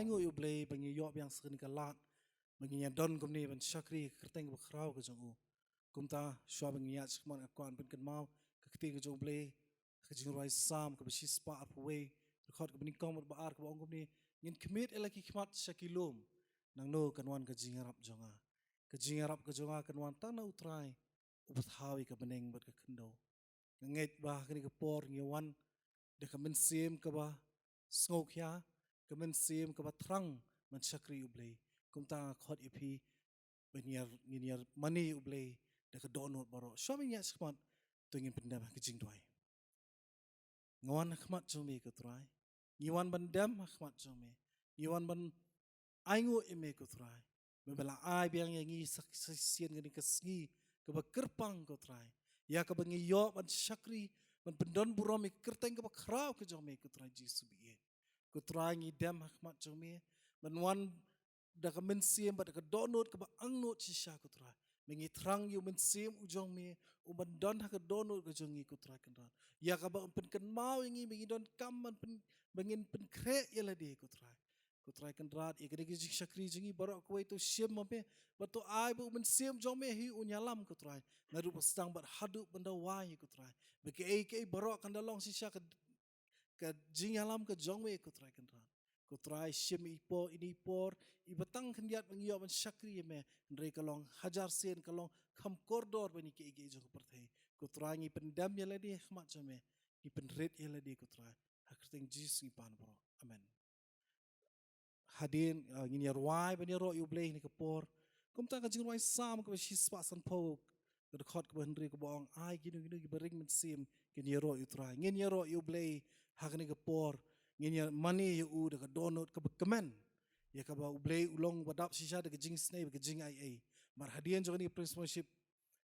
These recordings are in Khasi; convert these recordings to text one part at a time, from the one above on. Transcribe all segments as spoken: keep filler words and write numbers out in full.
Ai nguh ïa U Blei ba ngi ïoh biang sa kane ka lad ba ngin ïa don kumne ban shakri ha ka kyrteng kaba khraw ka jong U. Kumta shuwa ba ngin ïa shakmat nga kwah ban pynkynmaw ka ktien ka jong U Blei, ka jingrwai Salm kaba shispah arphew wei, dkhot kaba nyngkong bad ba ar, kaba ong kumne: Ngin khmih ïa la ki khmat sha ki lum, nangno kan wan ka jingïarap jong nga? Ka jingïarap ka jong nga kan wan tang na U Trai, uba thaw ïa ka bneng bad ka khyndew. Nga ngeit ba ha kane ka por ngi wan da ka mynsiem kaba sngewkhia, ka mynsiem kaba thrang ban shakri U Blei. Kumta nga khot ïa phi ba ngin ïa, ngin ïa mane ïa U Blei da ka dohnud baroh. Shuwa ba ngin ïa shakmat, to ngin pyndem ha ka jingduwai. Nga wan ha khmat jong me ko Trai. Ngi wan ban dem ha khmat jong me. Ngi wan ban ai nguh ïa me ko Trai, me ba la ai biang ïa ngi sa, sa shisien kane ka sngi kaba kyrpang ko Trai, ïa kaba ngi ïoh ban shakri, ban pyndon burom ïa ka kyrteng kaba khraw ka jong me ko Trai Jisu ba ïeit. Ko Trai, ngi dem ha khmat jong me ban wan da ka mynsiem bad da ka dohnud kaba angnud shisha ko Trai. Me, ngi thrang ïa u Mynsiem u jong me, u ban don ha ka dohnud ka jong ngi ko Trai Kynrad, ïa kaba un pynkynmaw ïa ngi ba ngi donkam ban pyn, ba ngin pynkhreh ïa lade ko Trai. Ko Trai Kynrad, ïa kane ka jingshakri jong ngi baroh kawei to shim ma me, bad to ai ba u Mynsiem jong me hi un ïalam ko Trai, naduh ba sdang bad haduh ban da wai ko Trai, ba kaei kaei baroh kan da long shisha ka ka jingïalam ka jong me ko Trai Kynrad. Ko Trai, shim i por, ine i por iba tang khyndiat ba ngi ïoh ban shakri ïa me, hynrei ka long hajar sien ka long kham kordor ban ïa kiei kiei jong ka pyrthei. Ko Trai, ngi pyndem ïa lade ha khmat jong me, ngi pynrit ïa lade ko Trai. Ha ka kyrteng Jisu ngi pan baroh. Amen. Hadien, ah, ngin ïa rwai ban ïaroh ïa U Blei ha kane ka por, kumta ka jingrwai Salm kaba shispah sanphew, ka dkhot kaba hynriew kaba ong: Ai kino kino kiba ring mynsiem kin ïaroh ïa U Trai. Ngin ïaroh ïa U Blei ha kane ka por, ngin ïa mane ïa U da ka dohnud kaba kmen, ïa kaba U Blei u long uba dap shisha da ka jingisynei bad ka jingaiei. Mar hadien jong kane ka praise worship,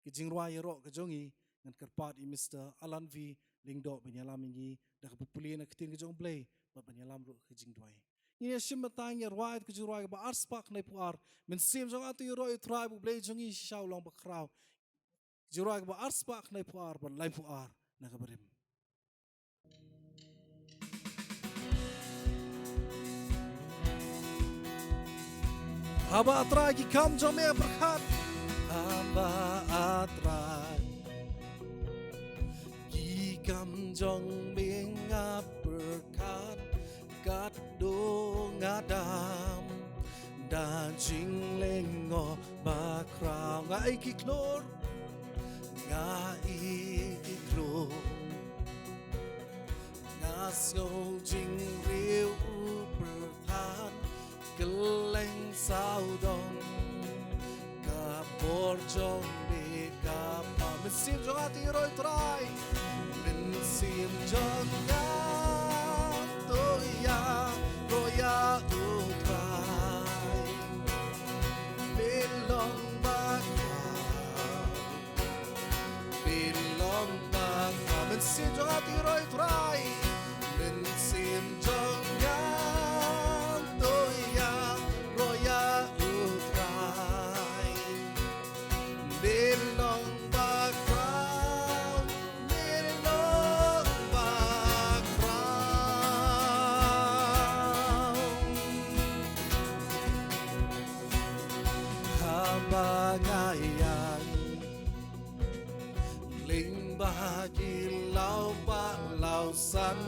ka jingrwai ïaroh ka jong ngi, ngan kyrpad ïa Mister Alan V Lyngdoh ban ïalam ïa ngi da kaba pule na ka ktien ka jong U Blei, bad ban ïalam ruh ka jingduwai. Ngin ïa shim bynta, ngin ïa rwai ka jingrwai kaba arspah khyndai phew ar: Mynsiem jong nga to ïaroh ïa U Trai, ba U Blei jong ngi shisha u long bakhraw. Jingrwai kaba arspah khyndai phew ar bad lai phew ar na kaba rim. Haba A Trai ki kam jong me pyrkhat. Haba A Trai ki kam jong me nga pyrkhat, katno nga dam da jinglyngngoh bakhraw. Nga ïeit ki khlur, nga ïeit ki khlur. Nga sngew jingriew u pyrthat, kylleng sawdong ka bor jong me ka pha. Mynsiem jong nga to ïaroh ïa U Trai. Mynsiem jong nga to ïaroh ïa U Trai. Me long bakhraw. Me long bakhraw. Mynsiem jong nga to ïaroh ïa U Trai. Mynsiem jong nga to ïaroh ïa U Trai. Me long bakhraw. Me long bakhraw. Haba nga ïa lyngba ki lawbah lawsan,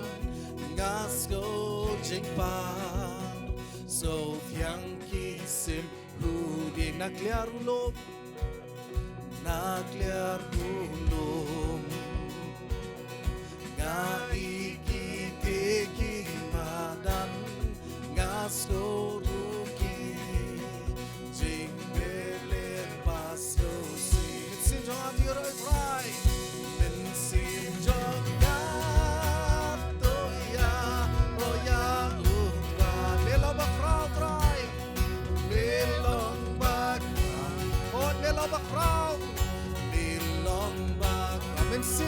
nga sngew jingpang, sngew thiang ki sim, hu dieng na kliar u lum, na kliar u lum. Nga ïeit ki tieng ki madan, nga sngew ruh ki jingpyllait ba sngewsih. Mynsiem jong nga to ïaroh ïa U Trai. Mynsiem jong nga to ïaroh ïa U Trai. Me long bakhraw Trai. Me long bakhraw. Oh, me long bakhraw. Me long bakhraw. Mynsiem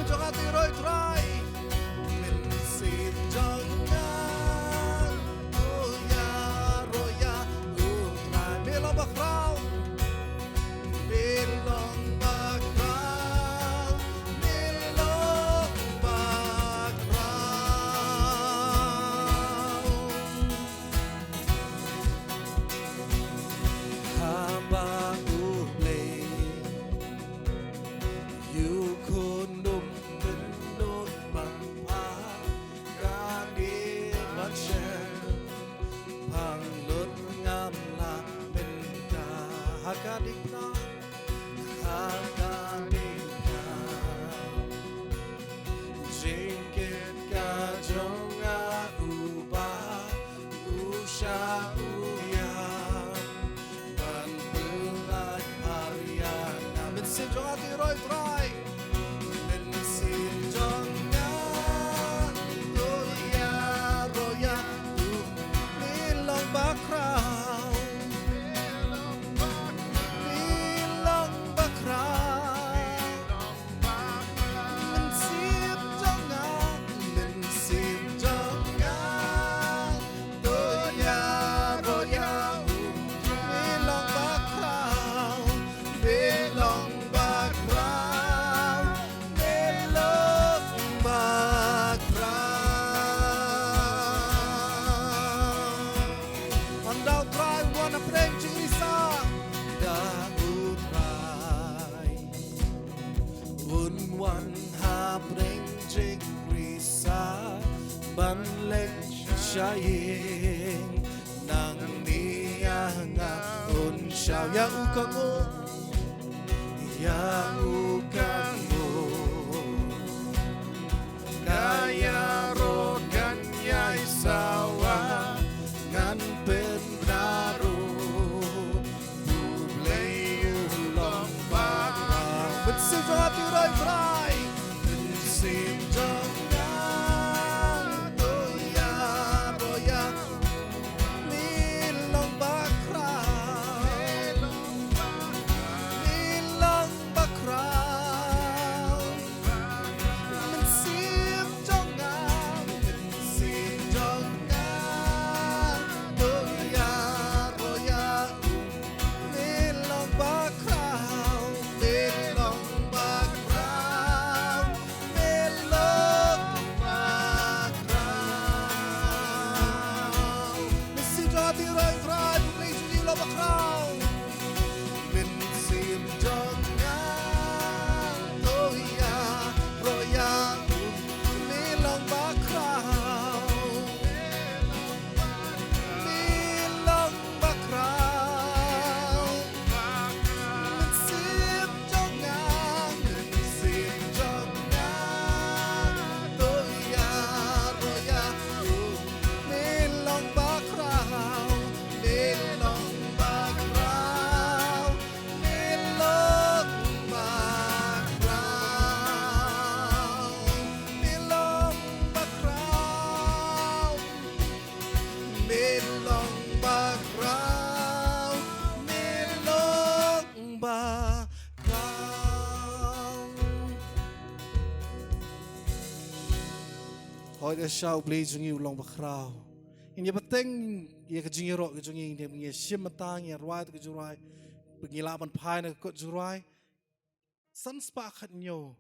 ban leit sha ïing, nangne ïa nga un shah ïa u ka nguh, ïa u ka nguh. Ka ïaroh kan ïai sawa, ngan pynbna ruh. U Blei u long bakhraw. Mynsiem jong nga, phi roi Trai. Mynsiem jong nga, to ïaroh ïa. Me long bakhraw. Me long bakhraw. Mynsiem jong nga, mynsiem jong nga, to ïaroh ïa u. Me long bakhraw, me long bakhraw, me long bakhraw. Mynsiem jong nga, phi roi Trai, U Blei jong ngi u long bakhraw. Mynsiem jong nga, to ïaroh ïa u. Me long bakhraw, me long bakhraw. Mynsiem jong nga, mynsiem jong nga, to ïaroh ïa u. Me long bakhraw, me long bakhraw, me long bakhraw, me long bakhraw, me long bakhraw, me long bakhraw. Hooid, sha U Blei jong ngi u long bakhraw. Ngin ïa bteng ïa ka jingïaroh ka jong ngi, ngin ïa shim mynta, ngin ïa rwai ïa ka jingrwai, ba ngin lah ban phai na ka kot jingrwai. San spah khatñiew.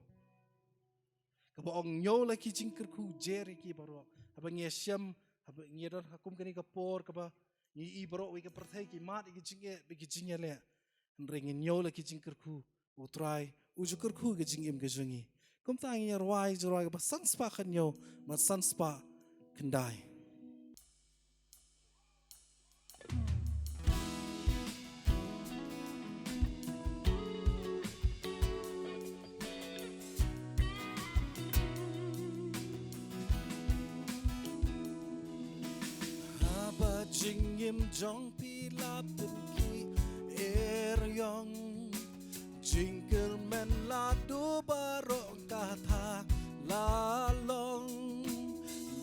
Kaba ong, ñiew la ki jingkyrkhu, jer ïa ki baroh. Haba ngi ïa shem, haba ngi ïa don ha kum kane ka por kaba ngi i baroh, wei ka pyrthei ki mad ïa ki jingeh bad ki jingïaleh. Hynrei ngin ñiew la ki jingkyrkhu, U Trai u ju kyrkhu ïa ka jingim ka jong ngi. Kumta ngin ïa rwai jingrwai kaba san spah khatñiew bad san spah khyndai. Haba jingim jong phi la pynkhih eriong, jingkyrmen la duh baroh, ka thah la long.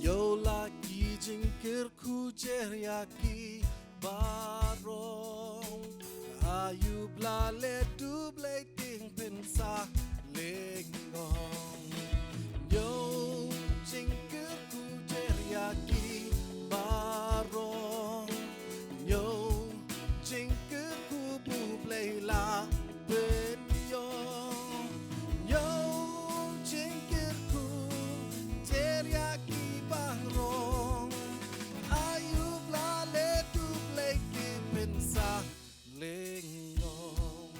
Ñiew la ki jingkyr- khu, jer ïa ki baroh. Aïu ba la leh da U Blei, tieng pynsahlingong. Ñiew jingkyrkhu, jer ïa ki baroh. Ñiew jingkyrkhu ba U Blei la pynïoh. Ñiew jingkyrkhu, jer ïa ki baroh. Aïu ba la leh da U Blei, tieng pynsahlingong.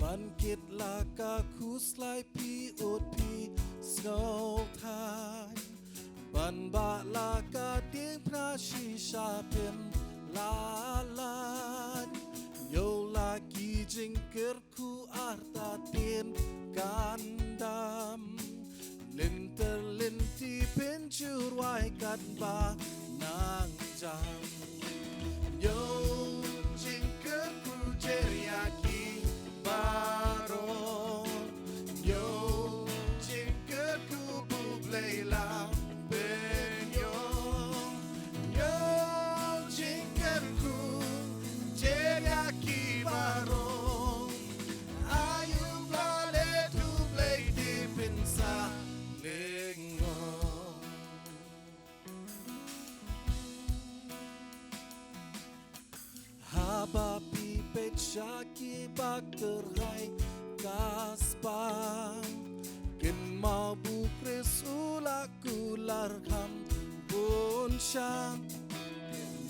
Ban kit la ka khuslai, phi ud phi sngewthait. Ban bah la ka diengphna, shisha phim lah lait. Ñiew la ki jingkyrkhu, artatien kan dam. Lynter lynti phin ju rwai katba nang jam. Ñiew jingkyrkhu, jer ïa ki baroh. Ñiew jingkyrkhu ba U Blei la pynïoh. Ñiew jingkyrkhu, jer ïa ki baroh. Aïu ba la leh da U Blei, tieng pynsahlingong. Haba phi peit sha ki ba kyrhai ka spah, kynmaw ba U Khrist u la kular kham bun shai.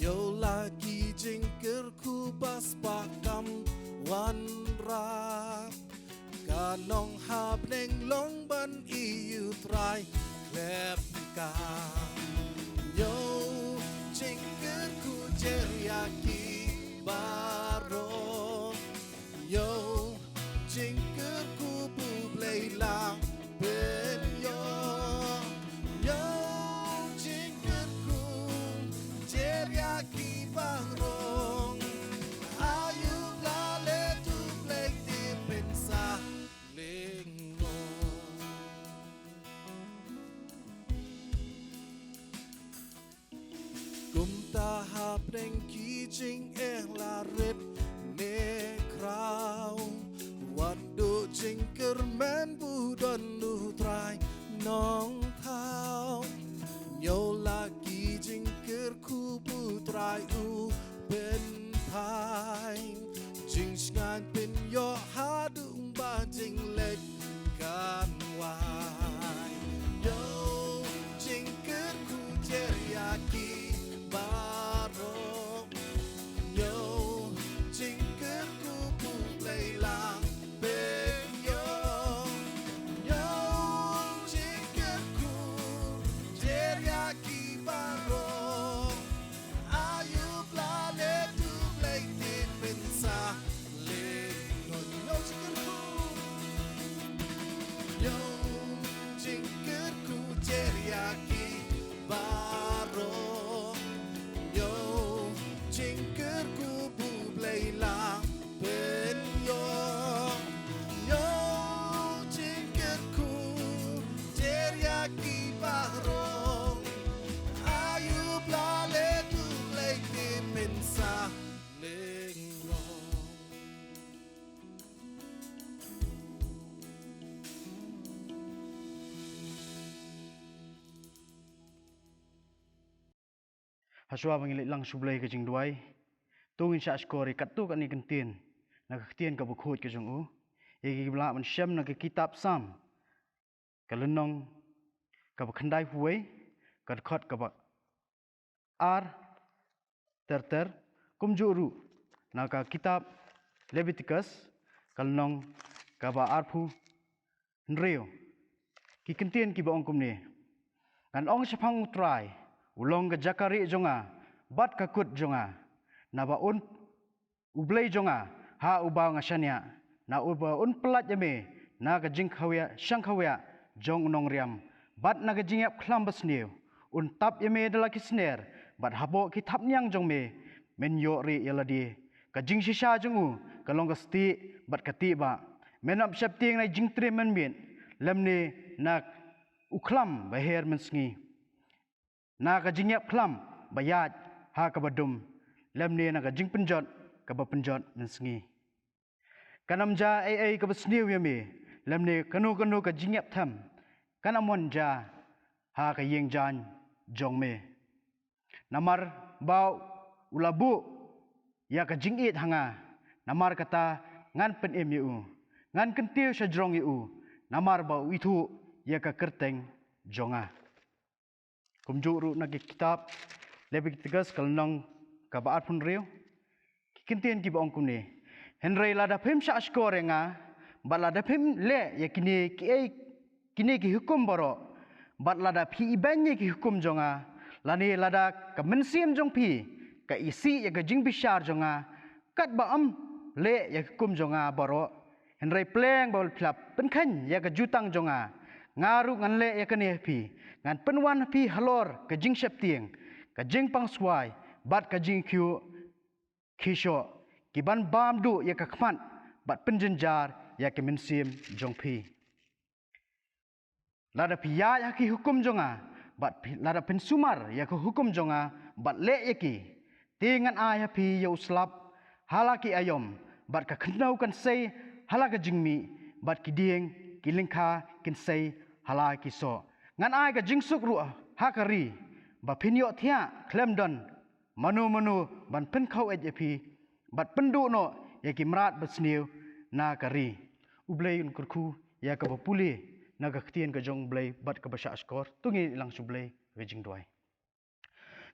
Ñiew la ki jingkyrkhu, ba spah kam wanrah. Ka nonghapdeng long ban ïohi Trai khlem ka. Ñiew jingkyrkhu jer ïa ki baroh. Ñiew jingkyrkhu ba U Blei lah pynïoh. Ñiew jingkyrkhu jer ïa ki baroh. Aïu ba la leh U Blei te pynsahlingno. Kumta hapdeng ki jingeh la rit ne khraw, wat duh jingkyrmen ba don U Trai nongthaw. Ñiew la ki jingkyrkhu ba U Trai u pynphai. Jingsngewsih pynïoh haduh ba jingleh kan wai. Ñiew jingkyrkhu jer ïa ki baroh. Ñiew jingkyrkhu ba U Blei lah pynïoh. Ñiew jingkyrkhu jer ïa ki baroh. Aïu ba la leh U Blei te pynsahlingno. Ñiew jingkyrkhu. Ñiew jingkyrkhu jer ïa ki baroh. Ñiew jingkyrkhu ba U Blei lah pynïoh. Ñiew jingkyrkhu jer ïa ki baroh. Aïu ba la leh U Blei te pynsahlingno. Hashwa ba ngin leit lang sha U Blei ka jingduwai, to ngin shahshkor ïa katto katne kyntien na ka ktien kaba khuid ka jong U, ïa kiba la lah ban shem na ka kitab Salm, ka lynnong kaba khyndaiphew wei, ka dkhot kaba ar ter ter, kumjuh ruh na ka kitab Leviticus, ka lynnong kaba arphew hynriew. Ki kyntien kiba ong kumne: Ngan ong shaphang U Trai, U long ka jaka rieh jong nga bad ka kut jong nga. Naba Un U Blei jong nga, ha uba nga shaniah. Naba Un pyllait ïa me na ka jingkhawiah shangkhawiah jong u nongriam, bad na ka jingïap khlam basniew. Un tap ïa me da la ki sner, bad hapoh ki thapniang jong me men ïoh rieh ïa lade. Ka jingshisha jong U ka long ka stieh bad ka tieh bah. Men ym sheptieng na jingtriem mynmiet, lymne na u khlam ba her mynsngi, na ka jingïap khlam ba ïaid ha kaba dum, lymne na ka jingpynjot kaba pynjot mynsngi. Kan ym jia ei ei kaba sniew ïa me, lymne kano kano ka jingïap them kan ym wan jia ha ka ïing jaiñ jong me. Namar ba U la buh ïa ka jingïeit ha nga, namar kata ngan pynim ïa U. Ngan kyntiew shajrong ïa U, namar ba U ithuh ïa ka kyrteng jong nga. Kumjuh ruh na ki kitab Leviticus, ka lynnong kaba arphew hynriew, ki kyntien kiba ong kumne: Hynrei lada phim shahshkor ïa nga, bad lada phim leh ïa kine kiei, kine ki hukum baroh, bad lada phi ibeiñ ïa ki hukum jong nga, lane lada ka mynsiem jong phi ka isih ïa ka jingbishar jong nga, katba ym leh ïa ki hukum jong nga baroh, hynrei pleng ba phi la pynkheiñ ïa ka jutang jong nga, nga ruh ngan leh ïa kane ha phi. Ngan pynwan ha phi halor ka jingsheptieng, ka jingpang swai, bad ka jingkhiuh khishoh, ki ban bam duh ïa ka khmat bad pynjynjar ïa ka mynsiem jong phi. Lada phi ïaid ha ki hukum jong nga, bad phi, lada phin sumar ïa ka hukum jong nga bad leh ïa ki, te ngan ai ha phi ïa u slap ha la ki aïom, bad ka khyndew kan sei ha la ka jingmih, bad ki dieng ki lyngkha kin sei ha la ki soh. Ngan ai ka jingsuk ruh ha ka ri, ba phin ïohthiah khlem don mano mano ban pynkhaw eit ïa phi, bad pynduh noh ïa ki mrad basniew na ka ri. U Blei un kyrkhu ïa kaba pule na ka ktien ka jong U Blei bad kaba shahshkor. To ngin leit lang sha U Blei ha ka jingduwai.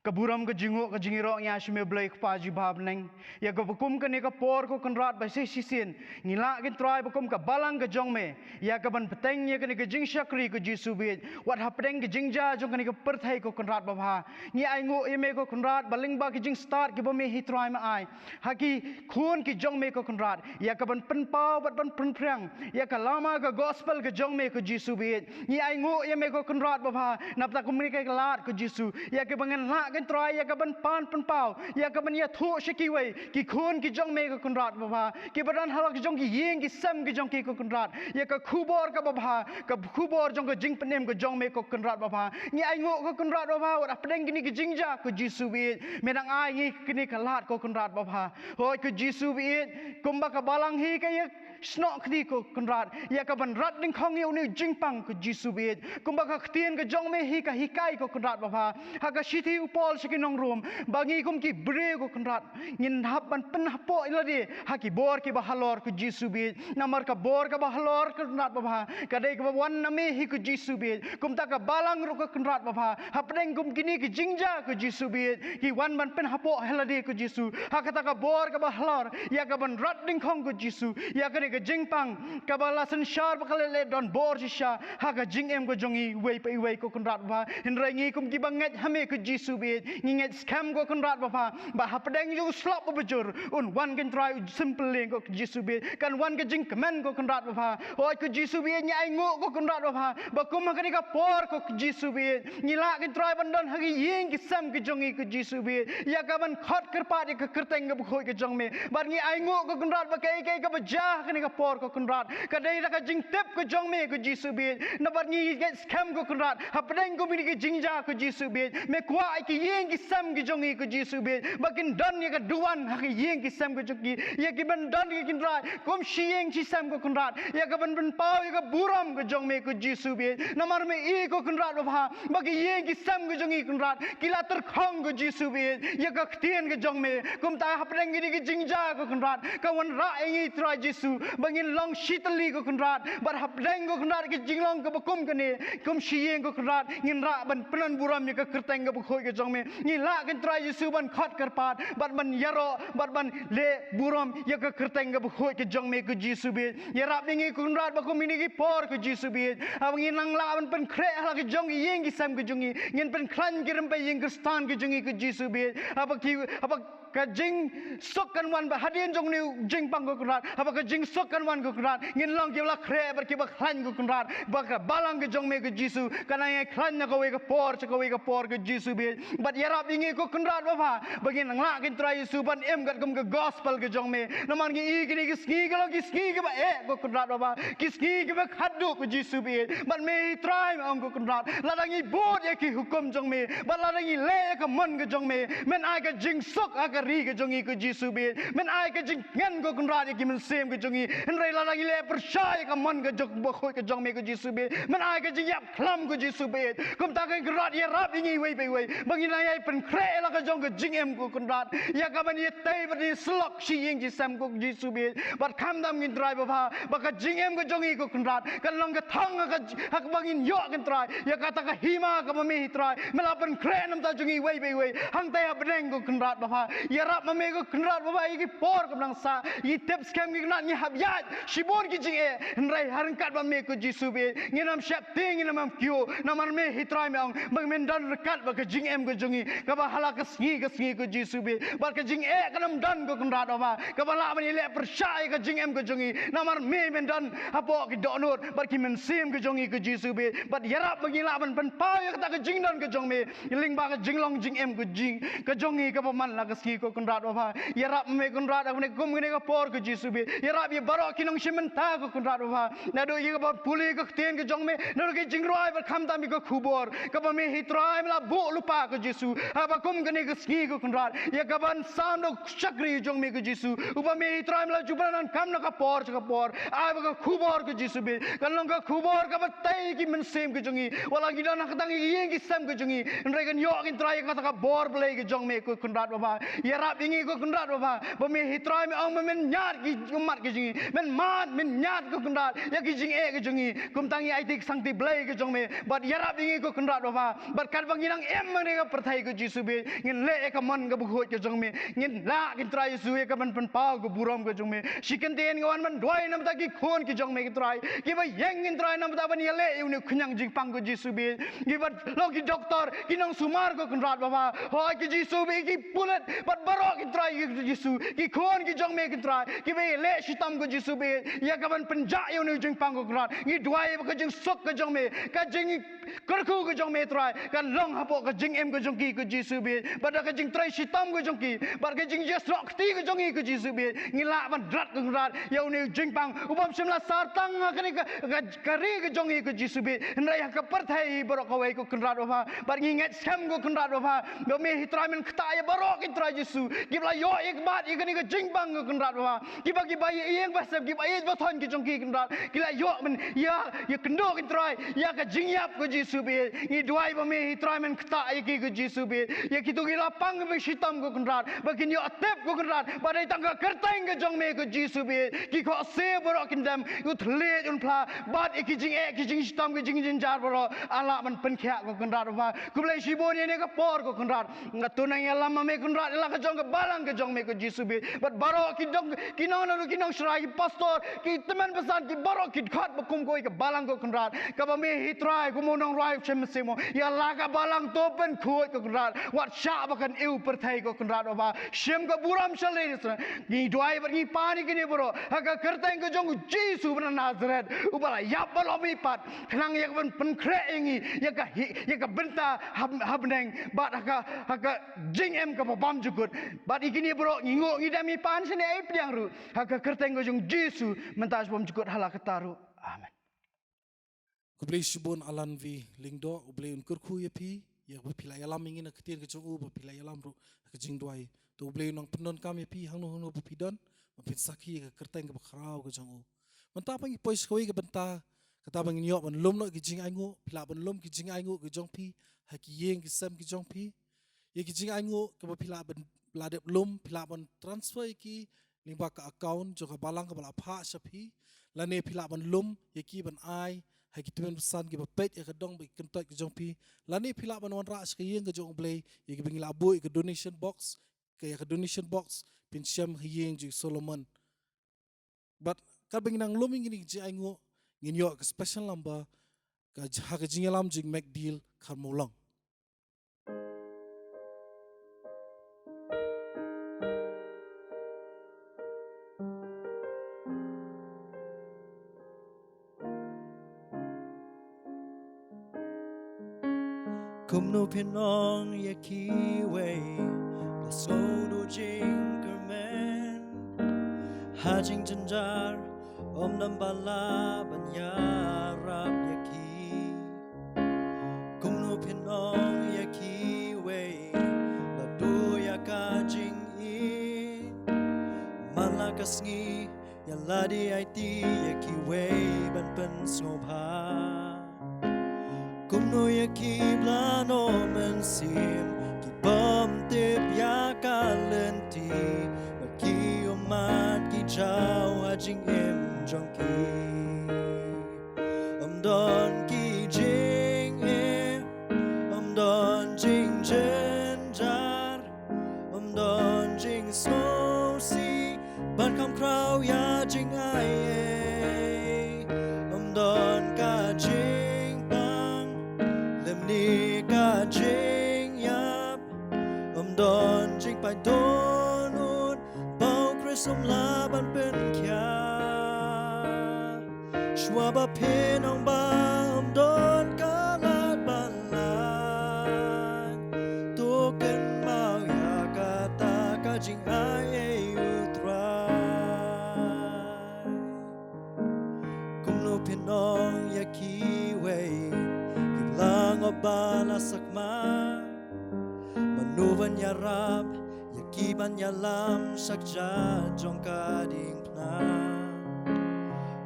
Ka burom, ka jingnguh, ka jingïaroh ngi ai sha me Blei Kpa jubab neng. Ïa kaba kum kane ka por ko Kynrad ba shisien ngi lah ko Trai ba kum ka balang ka jong me, ïa kaban bteng ïa kane ka jingshakri ko Jisu bit. Wat hapdeng ka jingjia jong kane ka pyrthei ko Kynrad babha, ngi ainguh ïa me ko Kynrad ba lyngba ka jingstad kiba me hi Trai me ai ha ki khun ki jong me ko Kynrad, ïa kaban pynpaw bad ban pynphriang ïa ka lama ka gospel ka jong me ko Jisu bit. Ngi ainguh ïa me ko Kynrad babha, nabta kum kane ka lad ko Jisu, ïa kaba ngan lah ko Trai ïa kaban pan pynpaw, ïa kaban ïathuh sha kiwei ki khun ki jong me ko Kynrad babha, kiba don ha la ki jong ki ïing ki sem ki jong ki ko Kynrad, ïa ka khubor kaba bha, ka khubor jong ka jingpynim ka jong me ko Kynrad babha. Ngi ainguh ko Kynrad babha, wat hapdeng kine ki jingjia ko Jisu bit, me dang ai ngi kane ka lad ko Kynrad babha. Hooid ko Jisu bit, kumba ka balang hi ka ïa snoh kti ko Kynrad ïa kaban rat dyngkhong ïa une u jingpang ko Jisu bit. Kumba ka ktien ka jong me hi ka hikai ko Kynrad babha, ha ka shithi u Paul sha ki nong Rom, ba ngi kum ki briew ko Kynrad ngin hap ban pynhapoh ïa lade ha ki bor kiba halor ko Jisu bit. Namar ka bor kaba halor ko Kynrad babha ka dei kaba wan na me hi ko Jisu bit. Kumta ka balang ruh ko Kynrad babha, hapdeng kum kine ki jingjia ko Jisu bit, ki wan ban pynhapoh ïa lade ko Jisu ha kata ka bor kaba halor ïa kaban rat dyngkhong ko Jisu, ïa kane ka jingpang kaba la synshar ba ka leh leh don bor shisha ha ka jingim ka jong iwei pa iwei ko Kynrad babha. Hynrei ngi kum kiba ngeit ha me ko Jisu bit, ngi ngeit skhem ko Kynrad babha, ba hapdeng jong u slap uba jur un wan ko Trai u sympylleng ko Jisu bit, kan wan ka jingkmen ko Kynrad babha. Hooid ko Jisu bit, ngi ainguh ko Kynrad babha, ba kum ha kane ka por ko Jisu bit, ngi lah ko Trai ban don ha ki ïing ki sem ki jong ngi ko Jisu bit, ïa kaban khot kyrpad ïa ka kyrteng kaba khuid ka jong me. Bad ngi ainguh ko Kynrad ba kaei kaei kaba jia ha kane ka por ko Kynrad ka dei da ka jingtip ka jong me ko Jisu bit. Naba ngi ngeit skhem ko Kynrad, hapdeng kum kine ki jingjia ko Jisu bit, me kwah ïa ki ïing ki sem ki jong ngi ko Jisu bit, ba kin don ïa ka duwan ha ki ïing ki sem ki jong ki, ïa kiban don ïa ki Kynrad kum shi ïing shi sem ko Kynrad, ïa kaban pynpaw ïa ka burom ka jong me ko Jisu bit. Namar me i ko Kynrad babha, ba ki ïing ki sem ki jong ngi Kynrad ki la tyrkhong ko Jisu bit ïa ka ktien ka jong me. Kumta hapdeng kine ki jingjia ko Kynrad, ka wanrah ïa ngi Trai Jisu ba ngin long shitylli ko Kynrad, bad hapdeng ko Kynrad ki jinglong kaba kum kane, kum shi ïing ko Kynrad, ngin rah ban pynburom ïa ka kyrteng kaba khuid ka jong me. Ngi lah ko Trai Jisu ban khot kyrpad bad ban ïaroh bad ban leh burom ïa ka kyrteng kaba khuid ka jong me ko Jisu bit. Ïarap ïa ngi ko Kynrad ba kum kine ki por ko Jisu bit, haba ngin nang lah ban pynkhreh ha la ki jong ki ïing ki sem ki jong ngi, ngin pynkhlaiñ ki rympei ïing Khristan ki jong ngi ko Jisu bit. Haba ki, haba ka jingsuk kan wan ba hadien jong une u jingpang ko Kynrad, haba ka jingsuk kan wan ko Kynrad, ngin long kiba la khreh bad kiba khlaiñ ko Kynrad, ba ka balang ka jong me ko Jisu kan nang ïakhlaiñ na kawei ka por sha kawei ka por ko Jisu bit. Bad ïarap ïa ngi ko Kynrad babha, ba ngin nang lah ko Trai Jisu ban im katkum ka gospel ka jong me. Namar ngi i kine ki sngi ka long ki sngi kiba eh ko Kynrad babha, ki sngi kiba khatduh ko Jisu bit. Bad me hi Trai me ong ko Kynrad, lada ngi bud ïa ki hukum jong me, bad lada ngi leh ïa ka mon ka jong me, men ai ka jingsuk ha ka ri ka jong ngi ko Jisu bit. Men ai ka jingkmen ko Kynrad ïa ki mynsiem ka jong ngi. Hynrei lada ngi leh pyrshah ïa ka mon ka jong, bakhuid ka jong me ko Jisu bit, men ai ka jingïap khlam ko Jisu bit. Kumta ko Kynrad ïarap ïa ngi iwei pa iwei ba ngin nang ïai pynkhreh la ka jong ka jingim ko Kynrad, ïa kaban ïatei bad ïasyllok shi ïing shi sem ko Jisu bit. Bad khamtam ko Trai babha, ba ka jingim ka jong ngi ko Kynrad kan long ka thong ha ka, ha kaba ngin ïoh ko Trai ïa kata ka hima kaba me hi Trai me la pynkhreh na ka bynta jong ngi iwei pa iwei hangtai ha bneng ko Kynrad babha. Ïarap ma me ko Kynrad babha ïa ki por kaba nang sah, ngi tip skhem ko Kynrad ngi hap ïaid shibun ki jingeh, hynrei ha ryngkat bad me ko Jisu bit ngin ym sheptieng, ngin ym kiew. Namar me hi Trai me ong ba men don ryngkat bad ka jingim ka jong ngi kaba ha la ka sngi ka sngi ko Jisu bit. Bad ka jingeh kan ym don ko Kynrad babha kaba lah ban ïaleh pyrshah ïa ka jingim ka jong ngi. Namar me men don hapoh ki dohnud bad ki mynsiem ka jong ngi ko Jisu bit. Bad ïarap ba ngin lah ban pynpaw ïa kata ka jingdon ka jong me lyngba ka jinglong jingim ka jing, ka jong ngi kaba man la ka sngi ko Kynrad babha. Ïarap me Kynrad ha kane kum kane ka por ko Jisu bit. Ïarap ïa baroh ki nongshim bynta ko Kynrad babha, naduh ïa kaba pule ka ktien ka jong me, naduh ki jingrwai bad khamtam ïa ka khubor kaba me hi Trai me la buh lypa ko Jisu. Haba kum kane ka sngi ko Kynrad, ïa kaban sam da u shakri jong me ko Jisu, uba me hi Trai me la jubran kam na ka por sha ka por, ai ba ka khubor ko Jisu bit kan long ka khubor kaba tei ki mynsiem ka jong ngi. Wat la ngi don ha kata ka ïing ki sem ka jong ngi, hynrei kan ïoh ko Trai ïa kata ka bor Blei ka jong me ko Kynrad babha. Ïarap ïa ngi ko Kynrad Baba, ba me hi Trai me ong ba men ñiad ki ummat ki jong ngi, men mad, men ñiad ko Kynrad ïa ki jingeh ki jong ngi. Kumta ngi aiti ki sangti blei ki jong me, bad ïarap ïa ngi ko Kynrad Baba, bad katba ngi nang im ha kane ka pyrthei ko Jisu beit, ngin leh ïa ka mon kaba khuid ka jong me, ngin lah ko Trai Jisu ïa ka ban pynpaw ka burom ka jong me. Shi kyntien nga wan ban duwai namar ki khun ki jong me ko Trai, kiba ïeng ko Trai namar ban ïaleh ïa une u khñiang jingpang ko Jisu beit. Kiba long ki doktor, ki nongsumar ko Kynrad Baba. Hooid ko Jisu beit, ki pulit, bad baroh ko Trai ko Jisu, ki khun ki jong me ko Trai, kiba ïaleh shitom ko Jisu beit ïa ka ban pynjah ïa une u jingpang ko Kynrad. Ngi duwai ba ka jingsuk ka jong me, ka jingkyrkhu ka jong me Trai, kan long hapoh ka jingim ka jong ki ko Jisu beit, bad da ka jingtrei shitom ka jong ki, bad ka jingïasnoh kti ka jong ki ko Jisu beit, ngi lah ban rat ko Kynrad ïa une u jingpang u bym shym la sar tang ha kane ka, ka, ka ri ka jong ngi ko Jisu beit, hynrei ha ka pyrthei baroh kawei ko Kynrad Baba. Bad ngi ngeit skhem ko Kynrad Baba, ba me hi Trai men ktah ïa baroh ki Trai Jisu kiba la ïoh ïa ka bad ïa kane ka jingpang ko Kynrad Baba. Kiba, kiba ïa ïeng ba sem, kiba ïeit ba thon ki jong ki Kynrad, ki la ïoh men ïa, ïakynduh ko Trai ïa ka jingïap ko Jisu beit. Ngi duwai ba me hi Trai men ktah ïa ki ko Jisu beit, ïa kito ki la pang ba shitom ko Kynrad, ba kin ïoh tip ko Kynrad ba dei tang ka kyrteng ka jong me ko Jisu beit ki khohsiew baroh kin dem, u thylliej un phla, bad ïa ki jingeh ki jingshitom ki jingjynjar baroh, ah lah ban pynkhiah ko Kynrad Baba. Khublei shibun ïa kane ka por ko Kynrad. Nga tip nang ïalam ma me Kynrad ïa la ka jong ka balang ka jong me ko Jisu beit, bad baroh ki dong, ki nong, nong, ki nongshakri, ki pastor, ki tymmen basan, ki baroh ki dkhot ba kum kawei ka balang ko Kynrad, kaba me hi Trai kum u nongrwai shem shem mo ïa la ka balang, to pynkhuid ko Kynrad, wat shah ba kan ïoh pyrthei ko Kynrad Baba. Shim ka burom shalei. Ngi duwai bad ngi pan ïa kine baroh ha ka kyrteng ka jong u Jisu ba na Nasaret, uba la ïap bad la mihpat, khnang ïa ka ban pynkhreh ïa ngi ïa ka hi, ïa ka bynta ha, ha bneng, bad ha ka, ha ka jingim kaba bymjukut. Bad ïa kine baroh ngi nguh ngi dem ngi pan shane, ai pdiang ruh ha ka kyrteng ka jong u Jisu mynta sha bymjukut ha la katta ruh. Amen. Khublei shibun Alan V Lyngdoh, U Blei un kyrkhu ïa phi ïa kaba phi la ïalam ïa ngi na ka ktien ka jong u, ba phi la ïalam ruh ha ka jingduwai. To U Blei un nang pyndonkam ïa phi hangno hangno ba phi don, ba phin sakhi ïa ka kyrteng kaba khraw ka jong u. Mynta pat ngi poi sha kawei ka bynta, kata ba ngin ïoh ban lum noh ki jingainguh. Phi lah ban lum ki jingainguh ki jong phi ha ki ïing ki sem ki jong phi. Ïa ki jingainguh kaba phi lah ban, la dep lum, phi lah ban transfer ïa ki lyngba ka account jong ka balang kaba la phah sha phi, lane phi lah ban lum ïa ki ban ai ha ki tymmen basan kiba peit ïa ka dong bad ki kyntoit ki jong phi, lane phi lah ban wanrah sha ka ïing ka jong U Blei ïa kiba ngi la buh ïa ka donation box, ka, ïa ka donation box phin shem ha ïing jong u Solomon. Bad katba ngi nang lum ïa kine ki jingainguh, ngin ïoh ka special number ka j-, ha ka jingïalam jong u Mekdil Kharmawlong. Kumno phin ong ïa kiwei ba sngewduh jingkyrmen ha jingjynjar, ym don ba lah ban ïarap ïa ki. Kumno phin ong ïa kiwei ba duh ïa ka jingïeit, man la ka sngi ïa lade aiti ïa kiwei ban pynsngewbha. Kumno ïa ki ba la noh mynsiem, ki bym tip ïa ka lynti, ba ki ummat ki jaw ha jingim jong ki. Ym don ki jingeh, ym don jingjynjar, ym don jingsngewsih ban kham khraw ïa jingaiei. Ym don ka jingpang lymne ka jingïap, ym don jingpait dohnud ba U Khrist um lah ban pynkhiah. Shuwa ba phin ong ba ym don ka lad ban lait, to kynmaw ïa kata ka jingaiei U Trai. Kumno phin ong ïa kiwei ki ba la ngop ba la sakma, mano ban ïarap ïa ki ban ïalam sha kjat jong ka diengphna?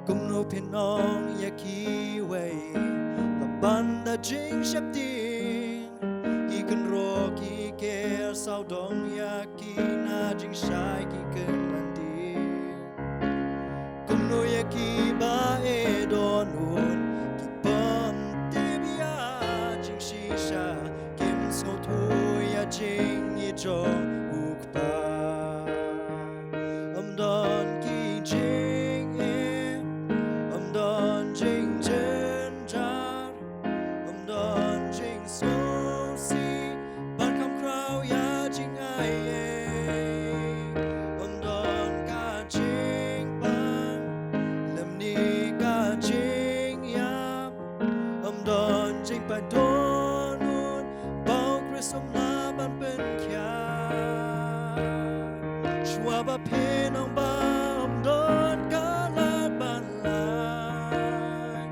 Kumno phin ong ïa kiwei la ban da jingsheptieng, ki kynroh ki ker sawdong ïa ki na jingshai ki kynman dih. Kumno ïa kiba e don un ki bym tip ïa jingshisha, kim sngewthuh ïa jingïeit jong u Kpa. Ym don ki jingeh, ym don jingjynjar, ym don jingsngewsih ban kham khraw ïa jingai ei. Ym don ka jingpang lymne ka jingïap, ym don jingpang don un ba u Khrist um lah ban pynkhiah. Shuwa ba phin ong ba ym don ka lad ban lait,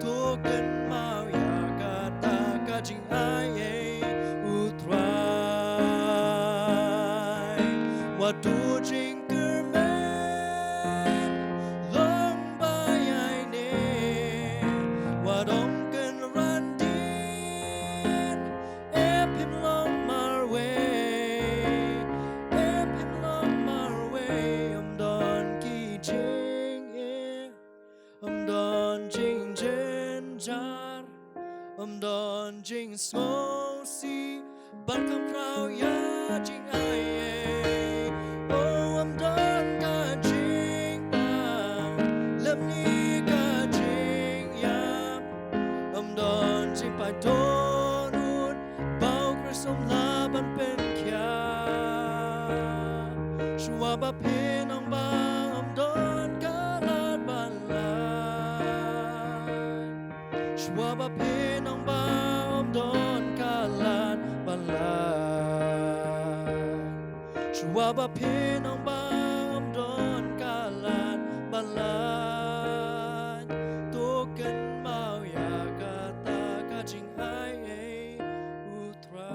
to kynmaw ïa kata ka jingai ei u Trai. Wat duh jingkyrmen long ba ïaineh, wat ym kynran dien, e phin long marwei, e phin long marwei. Ym don ki jingeh, ym don jingjynjar, ym don jingsngewsih ban kham khraw ïa jingai ei. Oh, ym don ka jingpang lymne ka jingïap, ym don jingpang don un ba u Khrist um lah ban pynkhiah. Shuwa ba phin ong ba ym don ka lad ban lait, shuwa ba phin ong ba ym don ka lad ban lait, shuwa ba phin ong ba ym don ka lad ban lait, to kynmaw ïa kata ka jingai ei u Trai.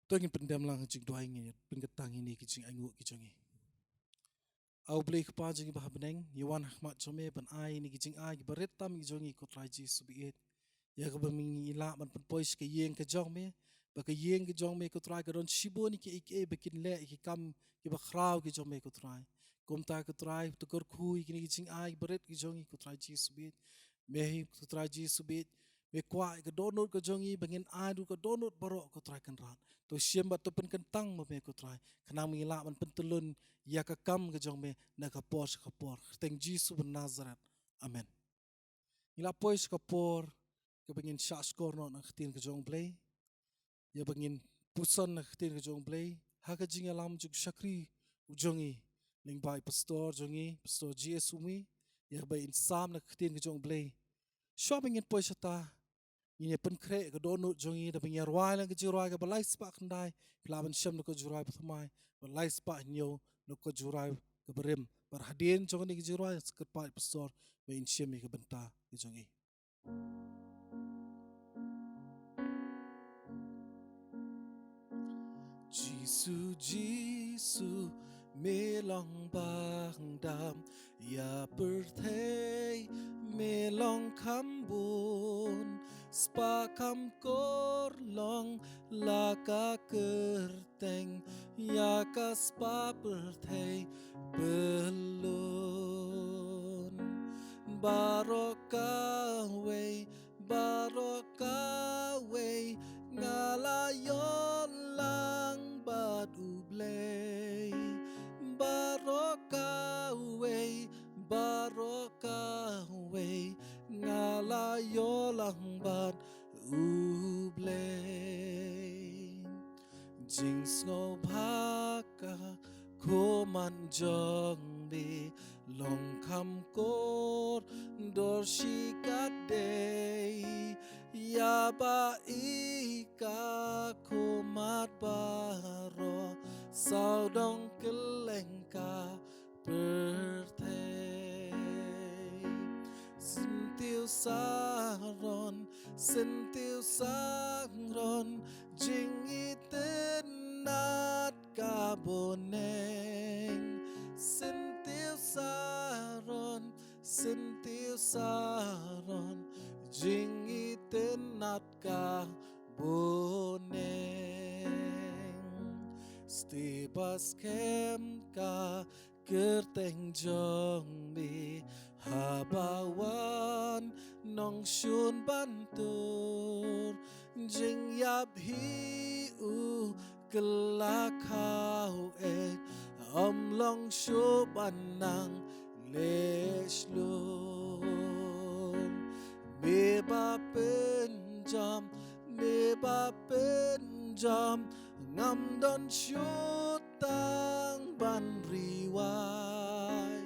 To ngin pyndem lang ha jingduwai, ngin pynkynta ïa kine ki jingainguh ki jong ngi. A U Blei Kpa jong ngi ba ha bneng, ngi wan ha khmat jong me ban ai ïa kine ki jingai kiba rit tam ki jong ngi ko Trai Jisu baieit. Ïa kaba ngi lah ban pynpoi sha ka ïing ka jong me, ba ka ïing ka jong me ko Trai ka don shibun kiei kiei ba kin leh ïa ki kam kiba khraw ki jong me ko Trai. Kumta ko Trai, to kyrkhu ïa kine ki jingai kiba rit ki jong ngi ko Trai Jisu baieit. Me hi ko Trai Jisu baieit, me kwah ïa ka dohnud ka jong ngi ba ngin ai ruh ka dohnud baroh ko Trai Kynrad. To shim bad to pynkyntang ma me ko Trai, khnang ba ngi lah ban pyntyllun ïa ka kam ka jong me na ka por sha ka por. Kyrteng Jisu ba Nasaret. Amen. Ngi la poi sha ka por kaba ngin shah shkor noh na ka ktien ka jong U Blei. Ïa ba ngin puson na ka ktien ka jong U Blei ha ka jingïalam jong u shakri u jong ngi, lyngba i pastor jong ngi, Pastor J S Umwi, ïa ba in sam na ka ktien ka jong U Blei. Shuwa ba ngin poi shata, ngin ïa pynkhreh ka dohnud jong ngi da ba ngin ïa rwai lang ka jingrwai kaba lai spah khyndai, phi lah ban shem na ka jingrwai ba thymmai, ba lai spah hynñiew na ka jingrwai kaba rim. Bad hadien jong kane ka jingrwai, sa kyrpad pastor ba in shim ïa ka bynta ka jong ngi. Jisu, Jisu, me long bang dam ïa pyrthei, me long kham bun, spah kham kor long la ka kyrteng ïa ka spah pyrthei pyllun. Baroh kawei, baroh kawei, nga la ïoh lang bad U Blei. Baroh kawei, baroh kawei, nga la ïoh lang bad U Blei. Jingsngewbha ka khmat jong me long kham kordor shi katdei, ïa ba i ka khmat baroh sawdong kylleng ka pyrthei. Syntiew Saron, Syntiew Saron, jingïeit ka boneng, syntiew saron, syntiew saron, jingitynnad ka boneng. Stay bas kem ka kyrteng jong me, haba wan nongshun ban tur, jingïap hi u kylla khaw eh, ym long shuh ban nang leh shlur. Me ba pynjam, me ba pynjam, ngam don shuh tang ban ri wai.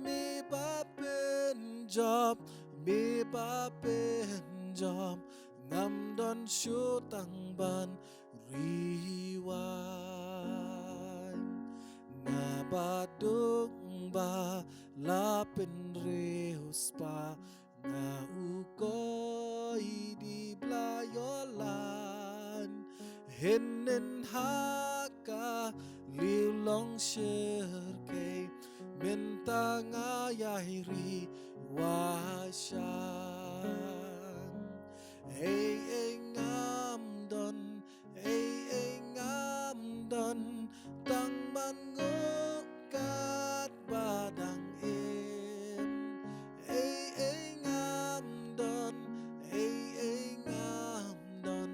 Me ba pynjam, me ba pynjam, ngam don shuh tang ban ri wai. Nga ba duk ba la pynriewspah, nga u koi di Blei ïoh lad. Hynnin ha ka lieh long shyrkhei, mynta nga ïai ri wai sha. Ei ei ngam don, ei ei ngam don, tang ban nguh katba dang im. Ei ei ngam don, ei ei ngam don,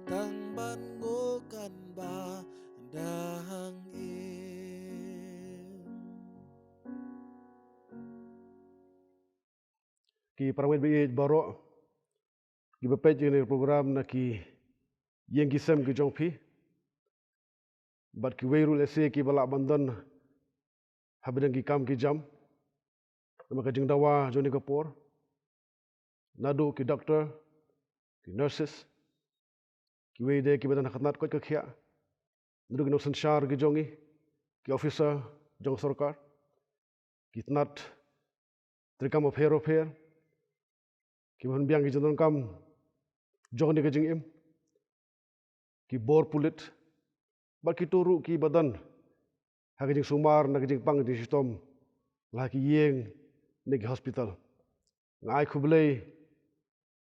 tang ban nguh katba dang im. Ki parabangeit ba ïeit baroh, kiba peit ïa kane ka program na ki ïing ki sem ki jong phi, bad kiwei ruh lehse kiba lah ban don hapdeng ki kam ki jam namar ka jingdawa jong kane ka por, naduh ki doctor, ki nurses, kiwei de kiba don ha ka tnat koit ka khiah, naduh ki nongsynshar ki jong ngi, ki officer jong sorkar, ki tnat treikam bapher bapher, kiba pynbiang ki jingdonkam jong kane ka jingim, ki bor pulit, bad kito ruh kiba don ha ka jingsumar na ka jingpang jingshitom la ha ki ïing ne ki hospital. Nga ai khublei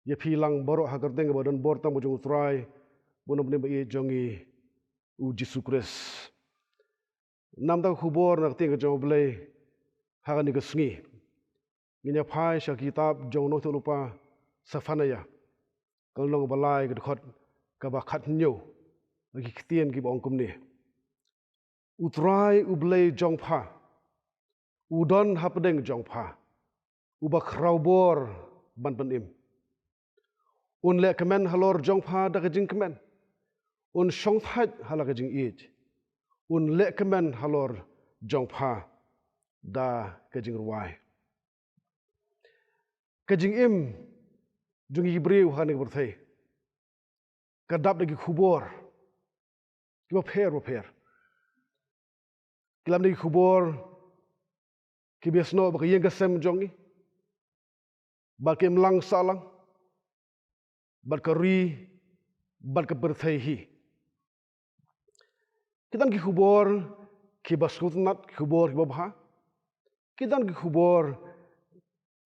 ïa phi lang baroh ha ka kyrteng kaba don bor tang ba jong U Trai bad U Nongpynim ba ïeit jong ngi, U Jisu Khrist. Namar ka khubor na ka ktien ka jong U Blei ha kane ka sngi, ngin ïa phai sha ka kitab jong u nongthoh lypa Sephaniah, ka lynnong ba lai, ka dkhot kaba khathynñiew, ha ki ktien kiba ong kumne: U Trai U Blei jong pha u don hapdeng jong pha, uba khraw bor ban pynim. Un lehkmen halor jong pha da ka jingkmen, un shongthait ha la ka jingïeit, un lehkmen halor jong pha da ka jingrwai. Ka jingim jong ngi ki briew ha kane ka pyrthei ka dap da ki khubor kiba pher bapher. Ki lam da ki khubor kiba ïasnoh bad ka ïing ka sem jong ngi, bad ka imlang sahlang, bad ka ri, bad ka pyrthei hi. Ki don ki khubor kiba sngewtynnat, ki khubor kiba bha. Ki don ki khubor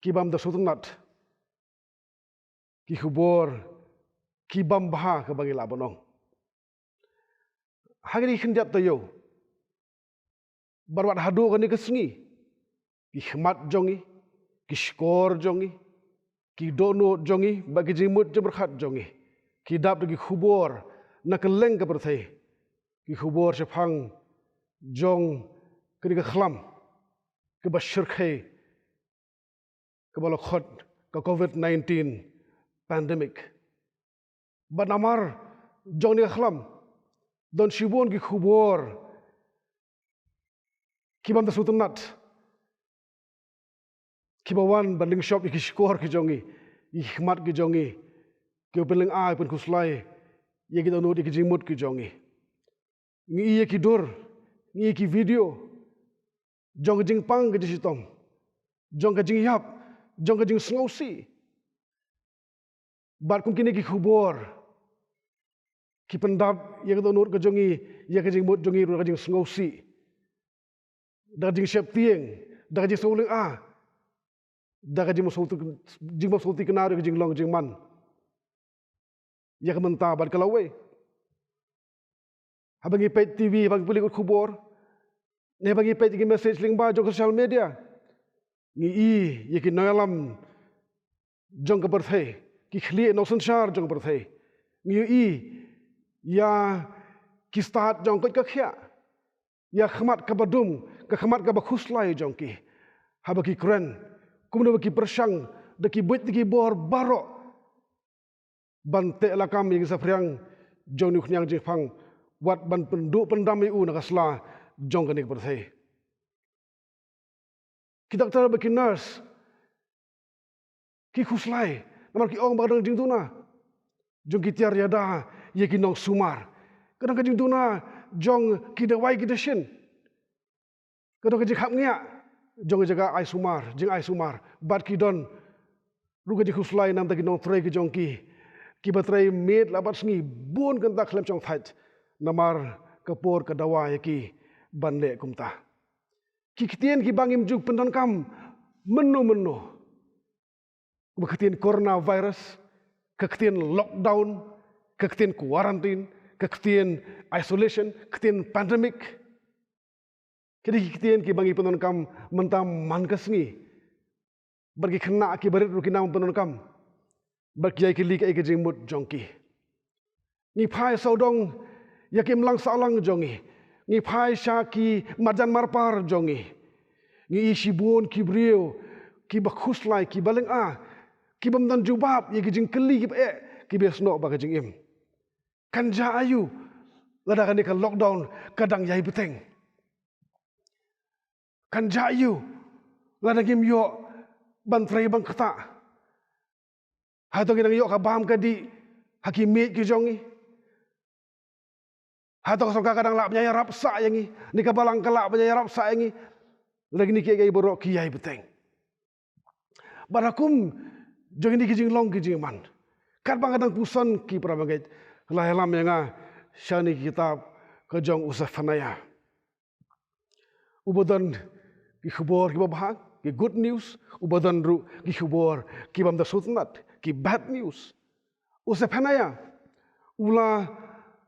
kibym da sngewtynnat, ki khubor kibym bha, kaba ngi lah ban ong. Ha kine ki khyndiat taïew bad wat haduh kane ka sngi, ki khmat jong ngi, ki shkor jong ngi, ki dohnud jong ngi bad ki jingmut jingpyrkhat jong ngi ki dap da ki khubor na kylleng ka pyrthei, ki khubor shaphang jong kane ka khlam kaba shyrkhei, kaba la khot ka Covid nineteen pandemic. Bad namar jong kane ka khlam, don shibun ki khubor kibym da sngewtynnat kiba wan ban lyngshop ïa ki shkor ki jong ngi, ïa ki khmat ki jong ngi, kiba pynlyngngoh, pynkhuslai ïa ki dohnud, ïa ki jingmut ki jong ngi. Ngi ïohi ïa ki dur, ngi ïohi ïa ki video jong ka jingpang ka jingshitom, jong ka jingïap, jong ka jingsngewsih. Bad kum kine ki khubor Ki pyndap ïa ka dohnud ka jong ngi, ïa ka jingmut jong ngi ruh da ka jingsngewsih, da ka jingsheptieng, da ka jingsngewlynga, da ka jingmynsngewthikna, jingmynsngewthikna ruh ïa ka jinglong jingman ïa ka mynta bad ka lawei. Haba ngi peit T V, haba ngi peit ki khubor, ne haba ngi peit ki message lyngba jong social media, ngi i ïa ki nongïalam jong ka pyrthei, ki khlieh nongsynshar jong ka pyrthei. Ngi i ïa ki stad jong ka koit ka khiah, ïa ka khmat kaba dum, ka khmat kaba khuslai jong ki, haba ki kren kumno ba ki pyrshang da ki buit da ki bor baroh ban teh lakam ïa ki saphriang jong une u khñiang jingpang, wat ban pynduh pyndam ïa u na ka sla jong kane ka pyrthei. Ki doktor bad ki nurse ki khuslai namar ki ong ba ka don ka jingduna jong ki tiar ïada ïa ki nongsumar, ka don ka jingduna jong ki dawai ki dashin, ka don ka jingkhapngiah jong ka jaka ai sumar, jingai sumar, bad ki don ruh ka jingkhuslai na ka bynta ki nongtrei ki jong ki, kiba trei miet la bad sngi bun kynta khlem shong thait namar ka por ka dawa ïa ki ban leh kumta. Ki ktien kiba ngim ju pyndonkam mynno mynno, ka ktien coronavirus, ka ktien lockdown, ka ktien quarantine, ka ktien isolation, ka ktien pandemic. Ki dei ki ktien kiba ngi pyndonkam mynta man ka sngi, bad ki khynnah kiba rit ruh ki nang pyndonkam, bad ki ïai kylli kaei ka jingmut jong ki. Ngi phai sawdong ïa ki imlang sahlang jong ngi, ngi phai sha ki marjan marpar jong ngi, ngi i shibun ki briew kiba khuslai, kiba lynga, kibym don jubab ïa ki jingkylli kiba eh, kiba ïasnoh bad ka jingim. Kan jia aïu lada kane ka lockdown ka dang ïai bteng? Kan jia aïu lada ngim ïoh ban trei ban ktah? Hato ngi dang ïoh ka bam ka dih ha ki miej ki jong ngi? Hato ka sorkar ka dang lah ban ïarap sah ïa ngi, ne ka balang ka lah ban ïarap sah ïa ngi? Lada kine kiei kiei baroh ki ïai bteng. Bad ha kum jong kine ki jinglong ki jingman, katba nga dang puson, ki para bangeit, la ïalam ïa nga sha kane ka kitab ka jong u Sephaniah, uba don ki khubor kiba bha, ki good news, uba don ruh ki khubor kibym da sngewtynnat, ki bad news. U Sephaniah u la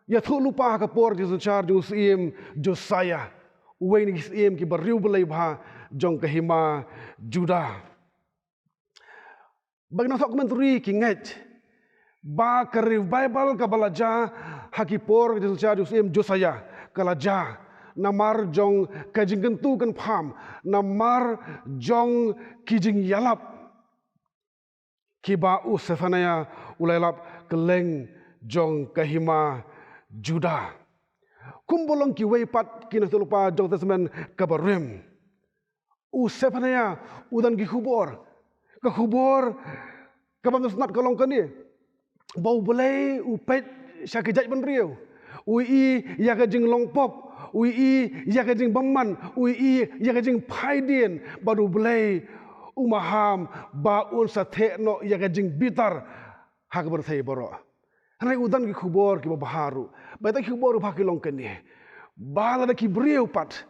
ïathuh lypa ha ka por jingsynshar jong u syiem Josiah, uwei na ki syiem kiba riewblei bha jong ka hima Judah. Ba ki nongthoh commentary ki ngeit ba ka revival kaba la jia ha ki por jingsynshar jong u syiem Josiah ka la jia namar jong ka jingkyntu kynpham, namar jong ki jingïalap kiba u Sephaniah u la ïalap kylleng jong ka hima Judah. Kumba long kiwei pat ki nongthoh lypa jong Testament kaba rim, u Sephaniah u don ki khubor. Ka khubor kabym da sngewtynnat ka long kane, ba U Blei u peit sha ki jaitbynriew, u ïohi ïa ka jinglong pop, u ïohi ïa ka jingbymman, u ïohi ïa ka jingphaidien, bad U Blei u maham ba un sa theh noh ïa ka jingbitar ha ka pyrthei baroh. Hynrei u don ki khubor kiba bha ruh. Bad kita ki khubor kiba bha ki long kane, ba lada ki briew pat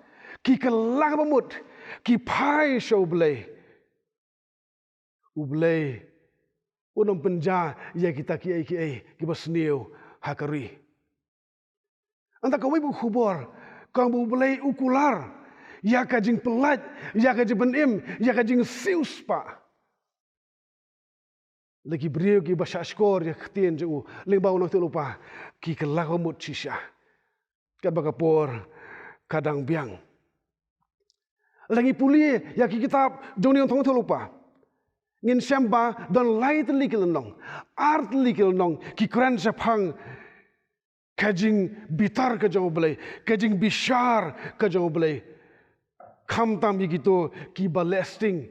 ki kylla ba mut, ki phai sha U Blei, U Blei un ym pynjia ïa kita kiei kiei kiba sniew ha ka ri. Hangta kawei pat ka khubor ka ong ba U Blei u kular ïa ka jingpyllait, ïa ka jingpynim, ïa ka jingsiewspah. Lada ki briew kiba shahshkor ïa ka ktien jong u, lyngba u nongthoh lypa, ki kylla ba mut shisha katba ka por ka dang biang. Lada ngi pule ïa ki kitab jong une u nongthoh lypa, ngin shem ba don lai tylli ki lynnong, ar tylli ki lynnong ki kren shaphang ka jingbitar ka jong U Blei, ka jingbishar ka jong U Blei, khamtam ïa kito kiba leh sting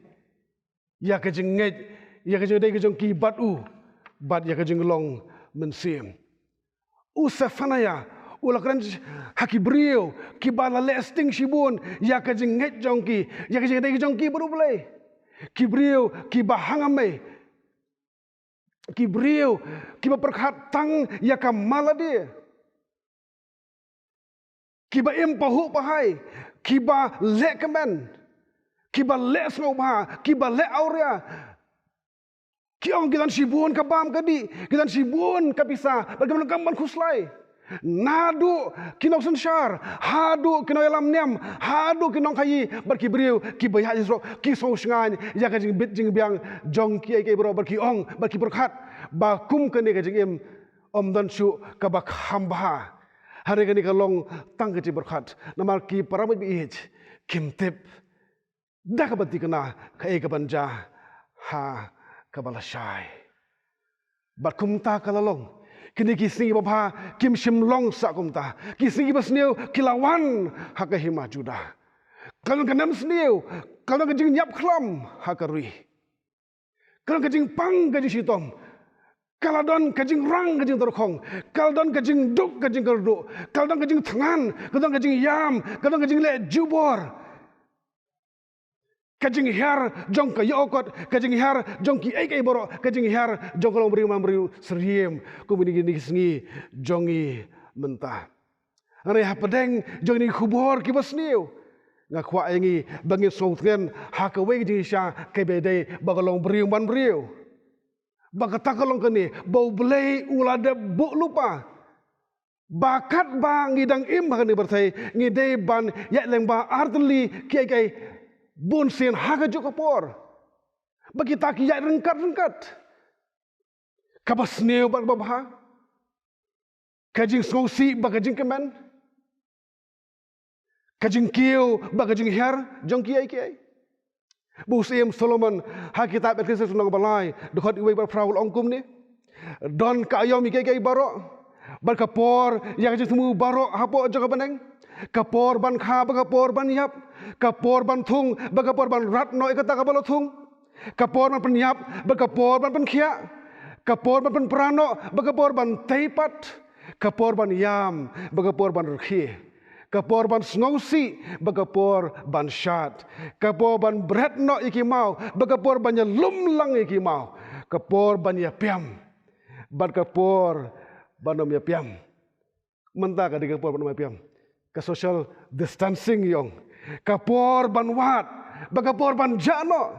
ïa ka jingngeit, ïa ka jingïadei ka jong ki bad u, bad ïa ka jinglong mynsiem. U Sephaniah u la kren ha ki briew kiba la leh sting shibun ïa ka jingngeit jong ki, ïa ka jingïadei ka jong ki bad U Blei. Ki briew kiba hangmei, ki briew kiba pyrkhat tang ïa ka mal lade. kiba im pahuh pahai, kiba leh kmen, kiba leh sngewbha, kiba leh awria. Ki ong ki don shibun ka bam ka dih, ki don shibun ka pisa, bad ki donkam ban khuslai. Naduh ki nongsynshar haduh ki nongïalam niam, haduh ki nongkhaïi bad ki briew kiba ïaid surok, ki sngewshngaiñ ïa ka jingbit jingbiang jong kiei kiei baroh, bad ki ong bad ki pyrkhat ba kum kane ka jingim ym don shuh kaba kham bha. Hynrei kane ka long tang ka jingpyrkhat, namar ki para bangeit, kim tip da kaba thikna kaei kaban jia ha kaba lashai. Bad kumta ka la long. Kine ki sngi babha kim shym long sah kumta. Ki sngi basniew ki la wan ha ka hima Judah. Ka long ka nemsniew, ka long ka jingïap khlam ha ka ri. Ka long ka jingpang ka jingshitom. Ka la don ka jingrang ka jingtyrkhong. Ka la don ka jingduk ka jingkyrduh. Ka la don ka jingthngan, ka la don ka jingïam, ka la don ka jingleh jubor. Ka jinghiar jong ka ïoh ka kot, ka jinghiar jong kiei kiei baroh, ka jinghiar jong ka longbriew manbriew syriem. Kum kine ki sngi jong ngi mynta. Hynrei hapdeng jong kine ki khubor kiba sniew, nga kwah ïa ngi ba ngin sngewtngen ha kawei ka jingshisha kaba dei ba ka longbriew manbriew. Ba kata ka long kane, ba U Blei u la dep buh lypa ba katba ngi dang im ha kane ka pyrthei, ngi dei ban ïaid lyngba artylli kiei kiei bunsien ha kajuh ka por. Ba kita ki ïaid ryngkat ryngkat. Kaba sniew bad kaba bha. Ka jingsngewsih bad ka jingkmen. Ka jingkiew bad ka jinghiar jong kiei kiei. Ba u Syiem Solomon ha kitab Ekklesiastes lynnong ba lai, dkhot uwei bad phra u la ong kumne: Don ka aïom ïa kiei kiei baroh, bad ka por ïa ka jingthmu baroh hapoh jong ka bneng. Ka por ban kha bad ka por ban ïap. Ka por ban thung bad ka por ban rat noh ïa kata kaba la thung. Ka por ban pynïap bad ka por ban pynkhiah. Ka por ban pynpra noh bad ka por ban tei pat. Ka por ban ïam bad ka por ban rkhie. Ka por ban sngewsih bad ka por ban shad. Ka por ban bret noh ïa ki maw bad ka por ban ïalum lang ïa ki maw. Ka por ban ïapiam bad ka por ban ym ïapiam. Mynta ka dei ka por ban ym ïapiam. Ka social distancing ïong. Ka por ban wad bad ka por ban jah noh.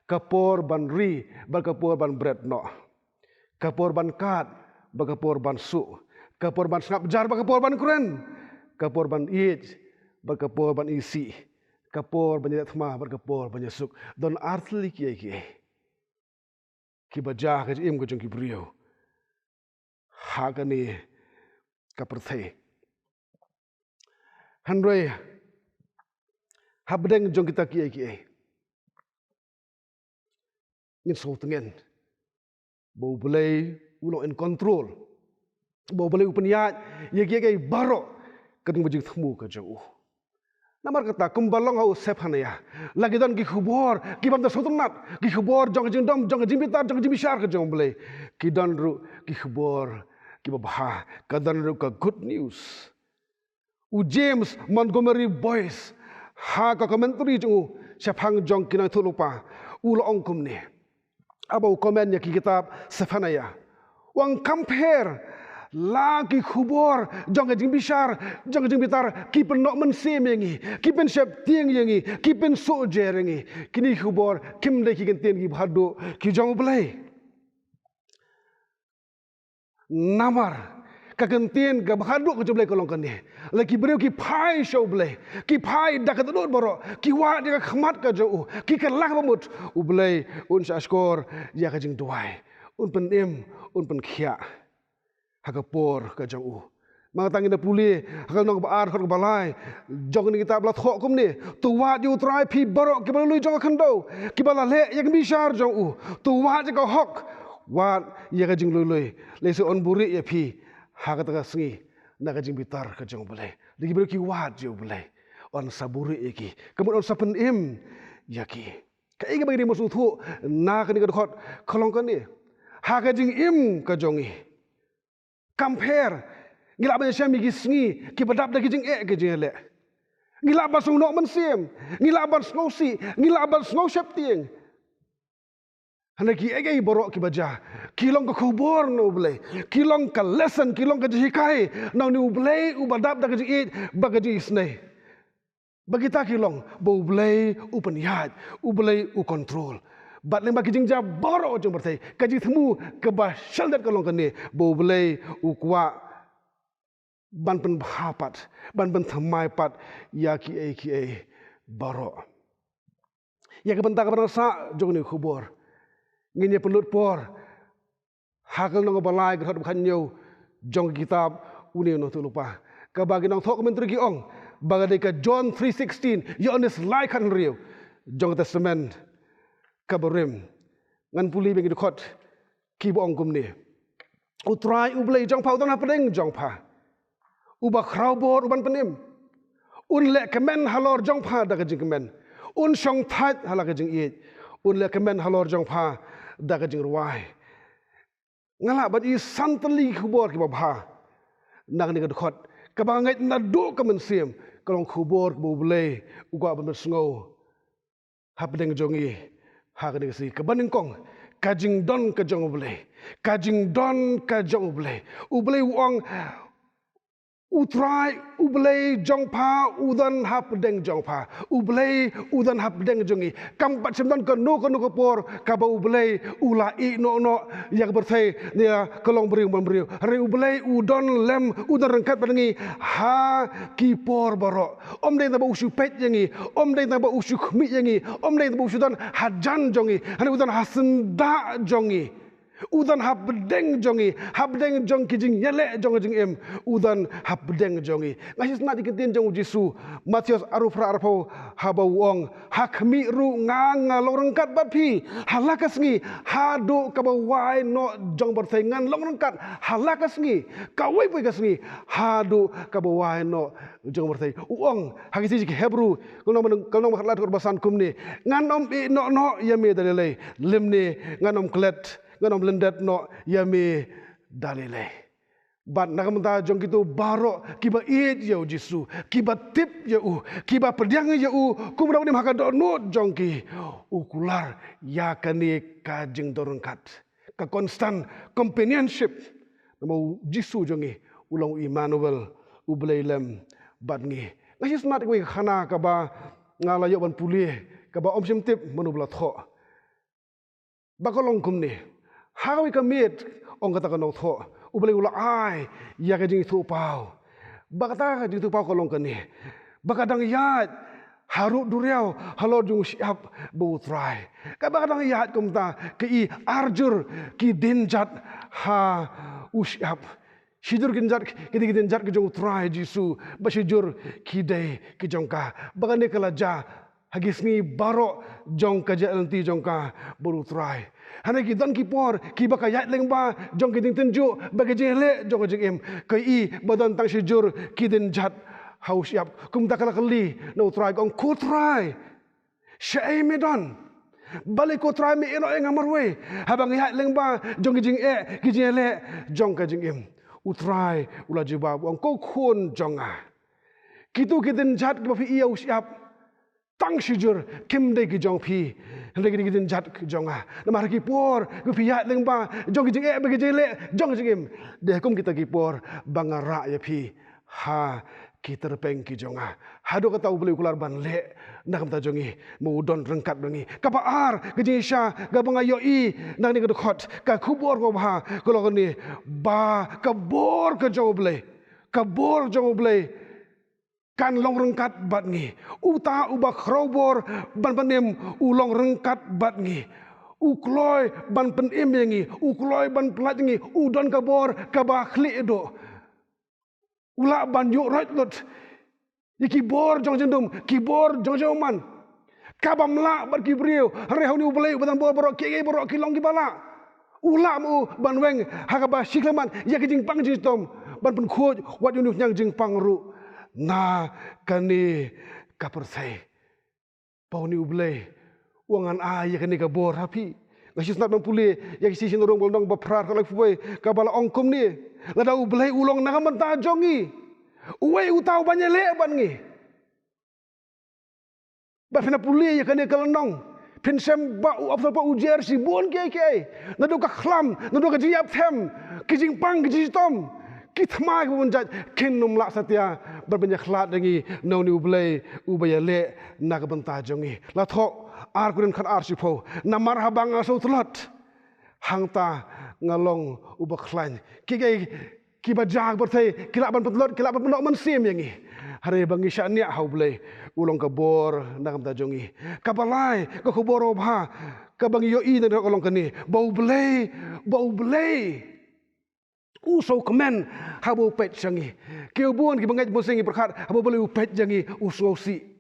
Ka por ban ri bad ka por ban bret noh. Ka por ban kad bad ka por ban suh. Ka por ban sngap jar bad ka por ban kren. Ka por ban ïeit bad ka por ban isih. Ka por ban ïaleh thma bad ka por ban ïasuk. Don artylli kiei kiei kiba jia ha ka jingim ka jong ki briew ha kane ka pyrthei. Hynrei hapdeng jong kita kiei kiei, ngin sngewtngen ba U Blei u long in control. Ba U Blei u pynïaid ïa kiei kiei baroh katkum ka jingthmu ka jong u. Namar kata, kumba long ha u Sephaniah, la ki don ki khubor kiba ym da sngewtynnat, ki khubor jong ka jingdom, jong ka jingbitar, jong ka jingbishar ka jong U Blei. Ki don ruh ki khubor kiba bha, ka don ruh ka good news. U James Montgomery Boice ha ka commentary jong u shaphang jong ki nongïathuhlypa, u la ong kumne, haba u comment ïa ki kitab Sephaniah, u ong, compare, la ki khubor jong ka jingbishar, jong ka jingbitar ki pynnoh mynsiem ïa ngi, ki pynsheptieng ïa ngi, ki pynsuhjer ïa ngi. Kine ki khubor kim dei ki ktien kiba haduh ki jong U Blei. Namar ka ktien kaba haduh ka jong U Blei ka long kane: La ki briew ki phai sha U Blei, ki phai da ka dohnud baroh, ki wad ïa ka khmat ka jong u, ki kylla ka bamut, U Blei un shahshkor ïa ka jingduwai, un pynim, un pynkhiah ha ka por ka jong u. Mynta ngin da pule ha ka lynnong ba ar, dkhot ba lai jong kane ka kitab, la thoh kumne: To wad ïa U Trai, phi baroh kiba lui jong ka khyndew, kiba la leh ïa ka bishar jong u. To wad ïa ka hok, wad ïa ka jingluilui, lehse un buhrieh ïa phi ha kata ka sngi na ka jingbitar ka jong U Blei. Lada ki briew ki wad ïa U Blei, un sa buhrieh ïa ki, ka mut un sa pynim ïa ki. Kaei kaba ngi dei ban sngewthuh na kane ka dkhot ka long kane: ha ka jingim ka jong ngi, compare, ngi lah ban ïashem ïa ki sngi kiba dap da ki jingeh ki jingeh. Ngi lah ban sngewnoh mynsiem, ngi lah ban sngewsih, ngi lah ban sngewsheptieng. Na kiei kiei baroh kiba jia, ki long ka khubor na U Blei, ki long ka lesson, ki long ka jinghikai na une U Blei uba dap da ka jingïeit bad ka jingisynei. Ba kita ki long ba U Blei u pynïaid, U Blei u control. Bad lyngba ki jingjia baroh jong pyrthei, ka jingthmu kaba shyrkhei ka long kane, ba U Blei u kwah ban pynbha pat, ban pynthymmai pat ïa kiei kiei baroh. Ïa ka bynta kaba nang sah jong une u khubor, ngin ïa pynlut por ha ka lynnong ba lai, ka dkhot ba khathynñiew jong ka kitab Une U Nongthoh Lypa, kaba ki nongthoh commentary ki ong ba ka dei ka John three sixteen, Ïoannis lai khathynriew jong ka Testament kaba Rim. Ngan pule biang ki dkhot kiba ong kumne: U Trai U Blei jong pha u don hapdeng jong pha, uba khraw bor u ban pynim. Un leh kmen halor jong pha da ka jingkmen, un shong thait ha la ka jingïeit. Un leh kmen halor jong pha da ka jingrwai. Nga lah ban ïohi san tylli ki khubor kiba bha na kane ka dkhot, kaba nga ngeit naduh ka mynsiem, ka long khubor kaba U Blei u kwah ban pynsngew hapdeng jong ngi ha kane ka sngi. Kaba nyngkong, ka jingdon ka jong U Blei. Ka jingdon ka jong U Blei. U Blei u ong, U Trai U Blei jong pha u don hapdeng jong pha. U Blei u don hapdeng jong ngi. Kam pat shym don kano kano ka por kaba U Blei u la ïeh noh noh ïa ka pyrthei ne ïa ka longbriew manbriew. Hynrei U Blei u don lem, u don ryngkat bad ngi ha ki por baroh. Ym dei tang ba u shu peit ïa ngi, ym dei tang ba u shu khmih ïa ngi, ym dei tang ba u shu don hajan jong ngi, hynrei u don ha syndah jong ngi. U don hapdeng jong ngi, hapdeng jong ki jingïaleh jong ka jingim, u don hapdeng jong ngi. Nga sngewsynei ïa ka ktien jong U Jisu, Mathaios arphew phra arphew, haba u ong, ha khmih ruh nga nga long ryngkat bad phi ha la ka sngi, haduh kaba wai noh jong pyrthei ngan long ryngkat ha la ka sngi, kawei pa kawei ka sngi, haduh kaba wai noh jong pyrthei. U ong ha ki shithi ki Hebru, ka lynnong ba khatlai, dkhot ba san kumne: Ngan ym ïeh noh noh ïa me da lei lei, lymne ngan ym klet, ngan ym lyndet noh ïa me da lei lei. Bad na ka bynta jong kito baroh kiba ïeit ïa U Jisu, kiba tip ïa u, kiba pdiang ïa u kum u nongpynim ha ka dohnud jong ki, u kular ïa kane ka jingdon ryngkat, ka constant companionship. Namar U Jisu jong ngi u long U Immanuel, U Blei lem bad ngi. Nga sngewsynei ïa kawei ka khana kaba nga la ïoh ban pule, kaba ym shym tip mano ba la thoh. Ba ka long kumne: ha kawei ka miet, ong kata ka nongthoh, U Blei u la ai ïa ka jingïathuhpaw. Ba kata ka jingïathuhpaw ka long kane: ba ka dang ïaid harud duriaw halor jong u shyiap bad U Trai. Kaba ka dang ïaid kumta, ka i ar jur ki dienjat ha u shyiap. Shi jur ki dienjat ki dei ki dienjat ki jong U Trai Jisu, bad shi jur ki dei ki jong ka. Ba kane ka la jia ha ki sngi baroh jong ka jingïaid lynti jong ka bad U Trai. Hynrei ki don ki por kiba ka ïaid lyngba jong ki jingtynjuh bad ki jingïaleh jong ka jingim, ka i ba don tang shi jur ki dienjat ha u shyiap. Kumta ka la kylli na U Trai, ka ong, Ko Trai, shaei me don? Balei Ko Trai me ïehnoh ïa nga marwei haba nga ïaid lyngba jong ki jingeh ki jingïaleh jong ka jingim? U Trai u la jubab, u ong, Ko khun jong nga, kito ki dienjat kiba phi i ha u shyiap, tang shi jur kim dei ki jong phi, hynrei ki dei ki dienjat ki jong nga. Namar ha ki por kiba phi ïaid lyngba jong ki jingeh bad ki jingïaleh jong ka jingim, dei ha kum kita ki por ba nga rah ïa phi ha ki tyrpeng ki jong nga. Haduh katta U Blei u kular ban leh na ka bynta jong ngi, namar u don ryngkat bad ngi. Kaba ar ka jingshisha kaba nga ïohi na kane ka dkhot, ka khubor kaba bha ka long kane, ba ka bor ka jong U Blei, ka bor jong U Blei kan long ryngkat bad ngi. Uta uba khraw bor ban pynim u long ryngkat bad ngi. U kloi ban pynim ïa ngi, u kloi ban pyllait ïa ngi, u don ka bor kaba khlieh duh. U lah ban ïuh roit lut ïa ki bor jong jingdum, ki bor jong jingman. Kabym lah bad ki briew, hynrei ha une U Blei uba don bor baroh, kiei kiei baroh ki long kiba lah. U lah mo ban weng ha kaba shi khyllipmat ïa ki jingpang jingshitom, ban pynkhuid wat ïa une u khñiang jingpang ruh na kane ka pyrthei. Ba une U Blei u ong, ngan ai ïa kane ka bor ha phi. Nga shu sngap ban pule ïa ka shithi Shynrong ba lynnong ba phra, dkhot laiphew wei, kaba la ong kumne: Lada U Blei u long na ka bynta jong ngi, uei uta uban ïaleh bad ngi? Ba phin ïa pule ïa kane ka lynnong, Phin shem ba u ap sha u jer shibun kiei kiei. Naduh ka khlam, naduh ka jingïap them, ki jingpang, ki jingshitom, ki thma kiba bun jait, kin ym lah satia ban pynïakhlad ïa ngi na une U Blei uba ïaleh na ka bynta jong ngi. La thoh, Ar Korinth khatar shiphew. Namar haba nga sngewtlot, hangta nga long uba khlaiñ. Kiei kiei kiba jia ha pyrthei ki lah ban pyntlot, ki lah ban pyndonkam mynsiem ïa ngi. Hynrei ba ngi shaniah ha U Blei, u long ka bor na ka bynta jong ngi. Kaba lai, ka khubor babha kaba ngi ïohi na ka long kane, ba U Blei, ba U Blei u sngewkmen haba u peit sha ngi. Kiba bun kiba ngeit mynsiem ngi pyrkhat, haba U Blei u peit ïa ngi u sngewsih.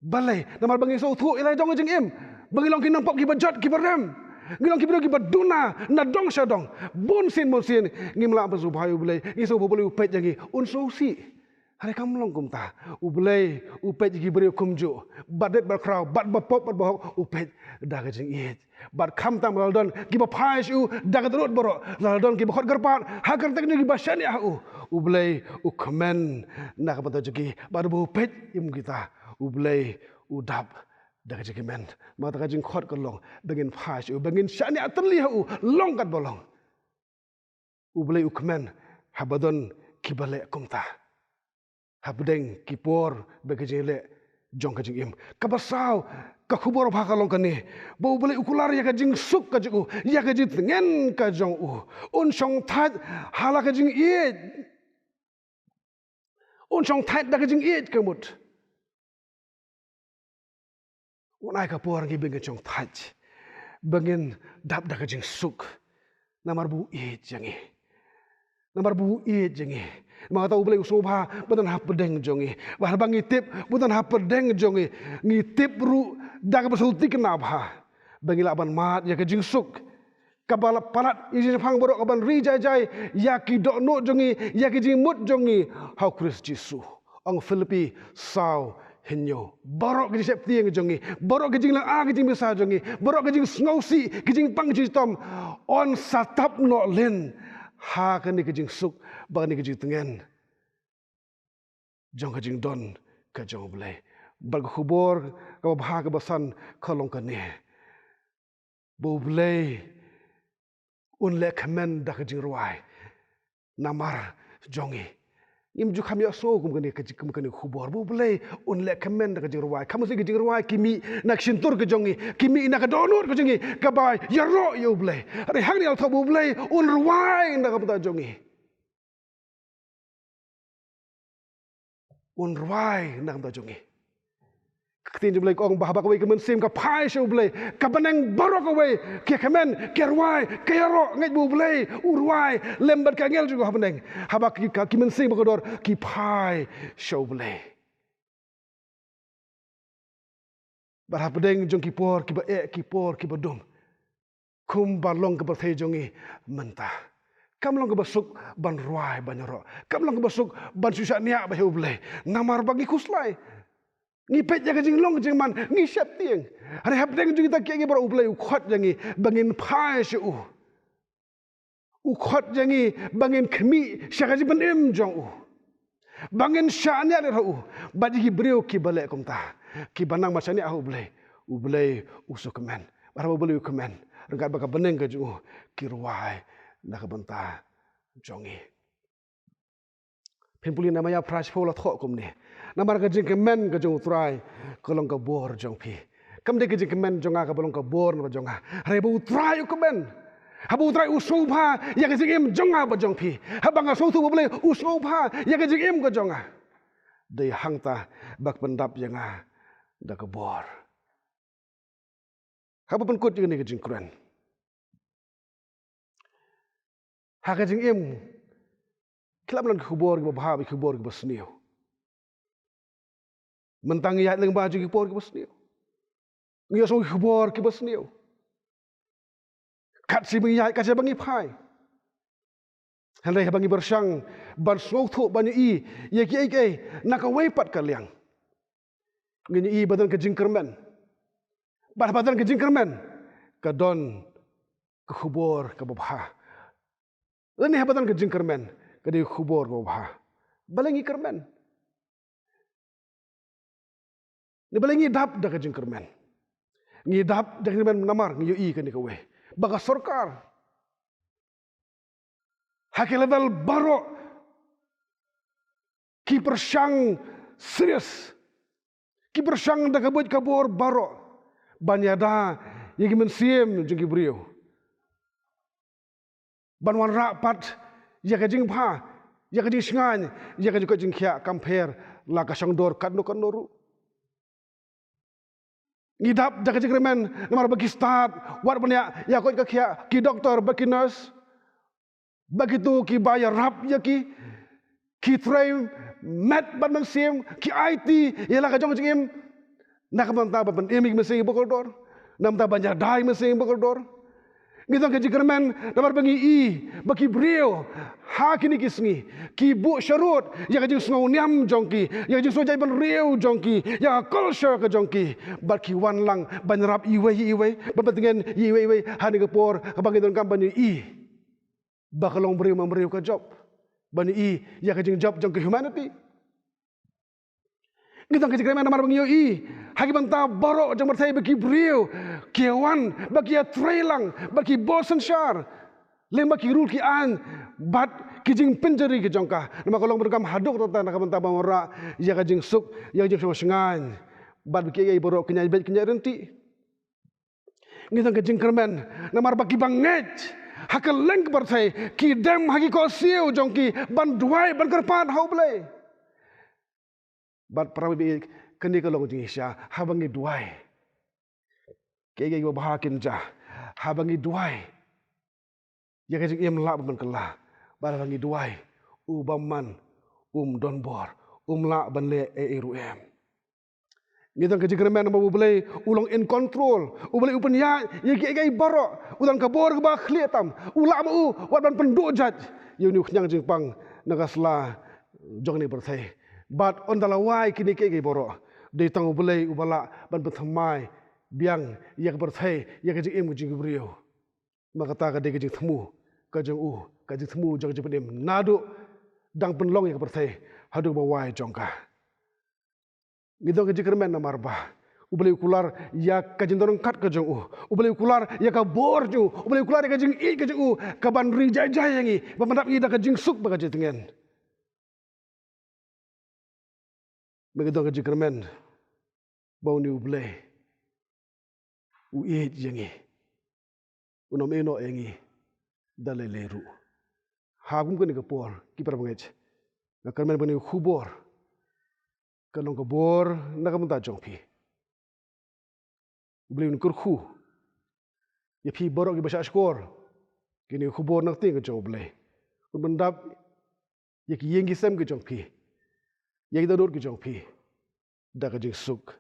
Balei? Namar ba ngi sngewthuh ïa la jong ka jingim ba ngi long ki nongpop kiba jot kiba rem. Ngi long ki briew kiba duna na dong sha dong. Bun sien bun sien ngim lah ban sngewbha ïa U Blei, ngi sngewbha U Blei u peit ïa ngi un sngewsih. Hynrei kam long kumta. U Blei u peit ïa ki briew kumjuh, bad rit bad khraw, bad ba pop bad ba hok, u peit da ka jingïeit. Bad khamtam la don kiba phai sha u da ka dohnud baroh, la don kiba khot kyrpad, ha kyrteng jong u kiba shaniah ha u, U Blei u kmen na ka bynta jong ki. Bad ba u peit ïa kita, U Blei u dap da ka jingkmen. Ma kata ka jingkhot ka long ba ngin phai sha u, ba ngin shaniah tylli ha u, long katba long. U Blei u kmen haba don kiba leh kumta hapdeng ki por bad ki jingleh jong ka jingim. Kaba saw, ka khubor babha ka long kane, ba U Blei u kular ïa ka jingsuk ka jong u, ïa ka jingtngen ka jong u. Un shongthait ha la ka jingïeit. Un shongthait da ka jingïeit ka mut. Un ai ka por ngi ba ngin shongthait, ba ngin dap da ka jingsuk. Namar ba u ïeit ïa ngi. Namar ba u ïeit ïa ngi. Namar kata U Blei u sngewbha ba u don hapdeng jong ngi. Bad haba ngi tip ba u don hapdeng jong ngi, ngi tip ruh da kaba sngewthuh kane bha, ba ngi lah ban mad ïa ka jingsuk. Kaba la palat ïa ki jingshemphang baroh, kaban ri jai jai ïa ki dohnud jong ngi, ïa ki jingmut jong ngi ha U Khrist Jisu. Ong Philippi saw hynñiew. Baroh ki jingsheptieng jong ngi, baroh ki jinglynga ki jingbisa jong ngi, baroh ki jingsngewsih, ki jingpang ki jingshitom, yn sa tap noh lynti ha kane ka jingsuk bad kane ka jingtngen jong ka jingdon ka jong U Blei. Bad ka khubor kaba bha kaba san ka long kane, ba U Blei un leh kmen da ka jingrwai namar jong ngi. Ngim ju kham ïohsngew kum kane ka jing-, kum kane ka khubor, ba U Blei un leh kmen da ka jingrwai. Kham sngewsih, ka jingrwai ka mih na ka shyntur ka jong ngi, ka mih na ka dohnud ka jong ngi kaba ïaroh ïa U Blei. Hynrei hangne la thoh ba U Blei un rwai na ka bynta jong ngi. Un rwai na ka bynta jong ngi. Ka ktien jong U Blei ka ong ba haba kawei ka mynsiem ka phai sha U Blei, ka bneng baroh kawei ka kmen, ka rwai, ka ïaroh. Ngeit ba U Blei u rwai lem bad ka angel jong u ha bneng haba ki, ka, ki mynsiem ba kordor ki phai sha U Blei. Bad hapdeng jong ki por kiba eh, ki por kiba dum, kumba long ka pyrthei jong ngi mynta, kam long kaba suk ban rwai ban ïaroh. Kam long kaba suk ban shu shaniah bad U Blei. Namar ba ngi khuslai, ngi peit ïa ka jinglong ka jingman, ngi sheptieng. Hynrei hapdeng jong kita kiei kiei baroh U Blei u khot ïa ngi ba ngin phai sha u. U khot ïa ngi ba ngin khmih sha ka jingpynim jong u, ba ngin shaniah leh ha u. Bad ïa ki briew kiba leh kumta, kiba nang ban shaniah ha U Blei, U Blei u sngewkmen. Bad haba U Blei u kmen, ryngkat bad ka bneng ka jong u, ki rwai na ka bynta jong ngi. Phin pule Nehemiah phra shiphew, la thoh kumne: Namar ka jingkmen ka jong U Trai ka long ka bor jong phi. Kam dei ka jingkmen jong nga kaba long ka bor na ka jong nga, hynrei ba U Trai u kmen. Haba U Trai u sngewbha ïa ka jingim jong nga bad jong phi, haba nga sngewthuh ba U Blei u sngewbha ïa ka jingim ka jong nga, dei hangta ba ka pyndap ïa nga da ka bor. Haba pynkut ïa kane ka jingkren, ha ka jingim ki la pynlong ki khubor kiba bha bad ki khubor kiba sniew. Mynta ngi ïaid lyngba jong ki por kiba sniew, ngi ïohsngew ki khubor kiba sniew. Kat shaba ngi ïaid, kat shaba ngi phai. Hynrei haba ngi pyrshang ban sngewthuh, ban ïohi ïa kiei kiei na kawei pat ka liang, ngin ïohi ba don ka jingkyrmen. Bad haba don ka jingkyrmen, ka don ka khubor kaba bha. Lane haba don ka jingkyrmen, ka dei ka khubor kaba bha. Balei ngi kyrmen? Ne balei ngi dap da ka jingkyrmen? Ngi dap da ka jingkyrmen namar ngi ïohi kane kawei, ba ka sorkar ha ki level baroh ki pyrshang serious, ki pyrshang da ka buit ka bor baroh ban ïada ïa ki mynsiem jong ki briew, ban wanrah pat ïa ka jingbha, ïa ka jingshngaiñ, ïa ka jingkoit jingkhiah, kam pher la ka shongdor katno katno ruh. Ngi dap da ka jingkyrmen namar ba ki stad, wat ban ïa, ïa koit ka khiah, ki doktor bad ki nurse, ba kito kiba ïarap ïa ki, ki trei met bad mynsiem, ki aiti ïa la ka jong ka jingim, na ka bynta ban pynim ïa ki mynsiem kiba kordor, na ka bynta ban ïada ïa ki mynsiem kiba kordor. Ngi don ka jingkyrmen namar ba ngi i ba ki briew ha kine ki sngi ki buh sharud ïa ka jingsngewniam jong ki, ïa ka jingsngewjait bynriew jong ki, ïa ka culture ka jong ki, bad ki wan lang ban ïarap iwei ïa iwei, ban pyntngen ïa iwei ïa iwei ha kane ka por kaba ngi donkam ban ïohi ba ka long briew man briew ka jop, ban ïohi ïa ka jingjop jong ka humanity. Ngi don ka jingkyrmen namar ba ngi ïohi ha ki bynta baroh jong ka pyrthei ba ki briew ki wan, ba ki ïatrei lang, ba ki bor synshar, lyngba ki rul ki aiñ bad ki jingpynjari ki jong ka, namar ka long ba donkam haduh katta katta na ka bynta ban wanrah ïa ka jingsuk, ïa ka jingshong shngaiñ, bad ba kiei kiei baroh kin ïai beit kin ïai ryntih. Ngi don ka jingkyrmen namar ba kiba ngeit ha kylleng ka pyrthei ki dem ha ki khohsiew jong ki ban duwai, ban kyrpad ha U Blei. Bad para bangeit, kane ka long jingïaishah, haba ngi duwai, kiei kiei kiba bha kin jia. Haba ngi duwai, ïa ka jingim lah ban pynkylla. Bad haba ngi duwai, u bymman um don bor, um lah ban leh ei ei ruh em. Ngi don ka jingkyrmen namar ba U Blei u long in control. U Blei u pynïaid ïa kiei kiei baroh. U don ka bor kaba khlieh tam. U lah ma u wat ban pynduh jait ïa une u khñiang jingpang na ka sla jong kane ka pyrthei. Bad ynda la wai kine kiei kiei baroh, dei tang U Blei uba lah ban pynthymmai biang ïa ka pyrthei, ïa ka jingim ka jong ki briew. Ma kata ka dei ka jingthmu ka jong u, ka jingthmu jong ka jingpynim naduh dang pynlong ïa ka pyrthei haduh ba wai jong ka. Ngi don ka jingkyrmen namar ba U Blei u kular ïa ka jingdon ryngkat ka jong u. U Blei u kular ïa ka bor jong u. U Blei u kular ïa ka jingïeit ka jong u, kaban ri jai jai ïa ngi, ban pyndap ïa ngi da ka jingsuk bad ka jingtngen. Me ka don ka jingkyrmen ba une U Blei u ïeit ïa ngi, un ym ïehnoh ïa ngi da lei lei ruh. Ha kum kane ka por, ki para bangeit, nga kyrmen ba kane ka khubor kan long ka bor na ka bynta jong phi. U Blei un kyrkhu ïa phi baroh kiba shahshkor. Kane ka khubor na ka ktien ka jong U Blei un pyndap ïa ki ïing ki sem ki jong phi, ïa ki dohnud ki jong phi, da ka jingsuk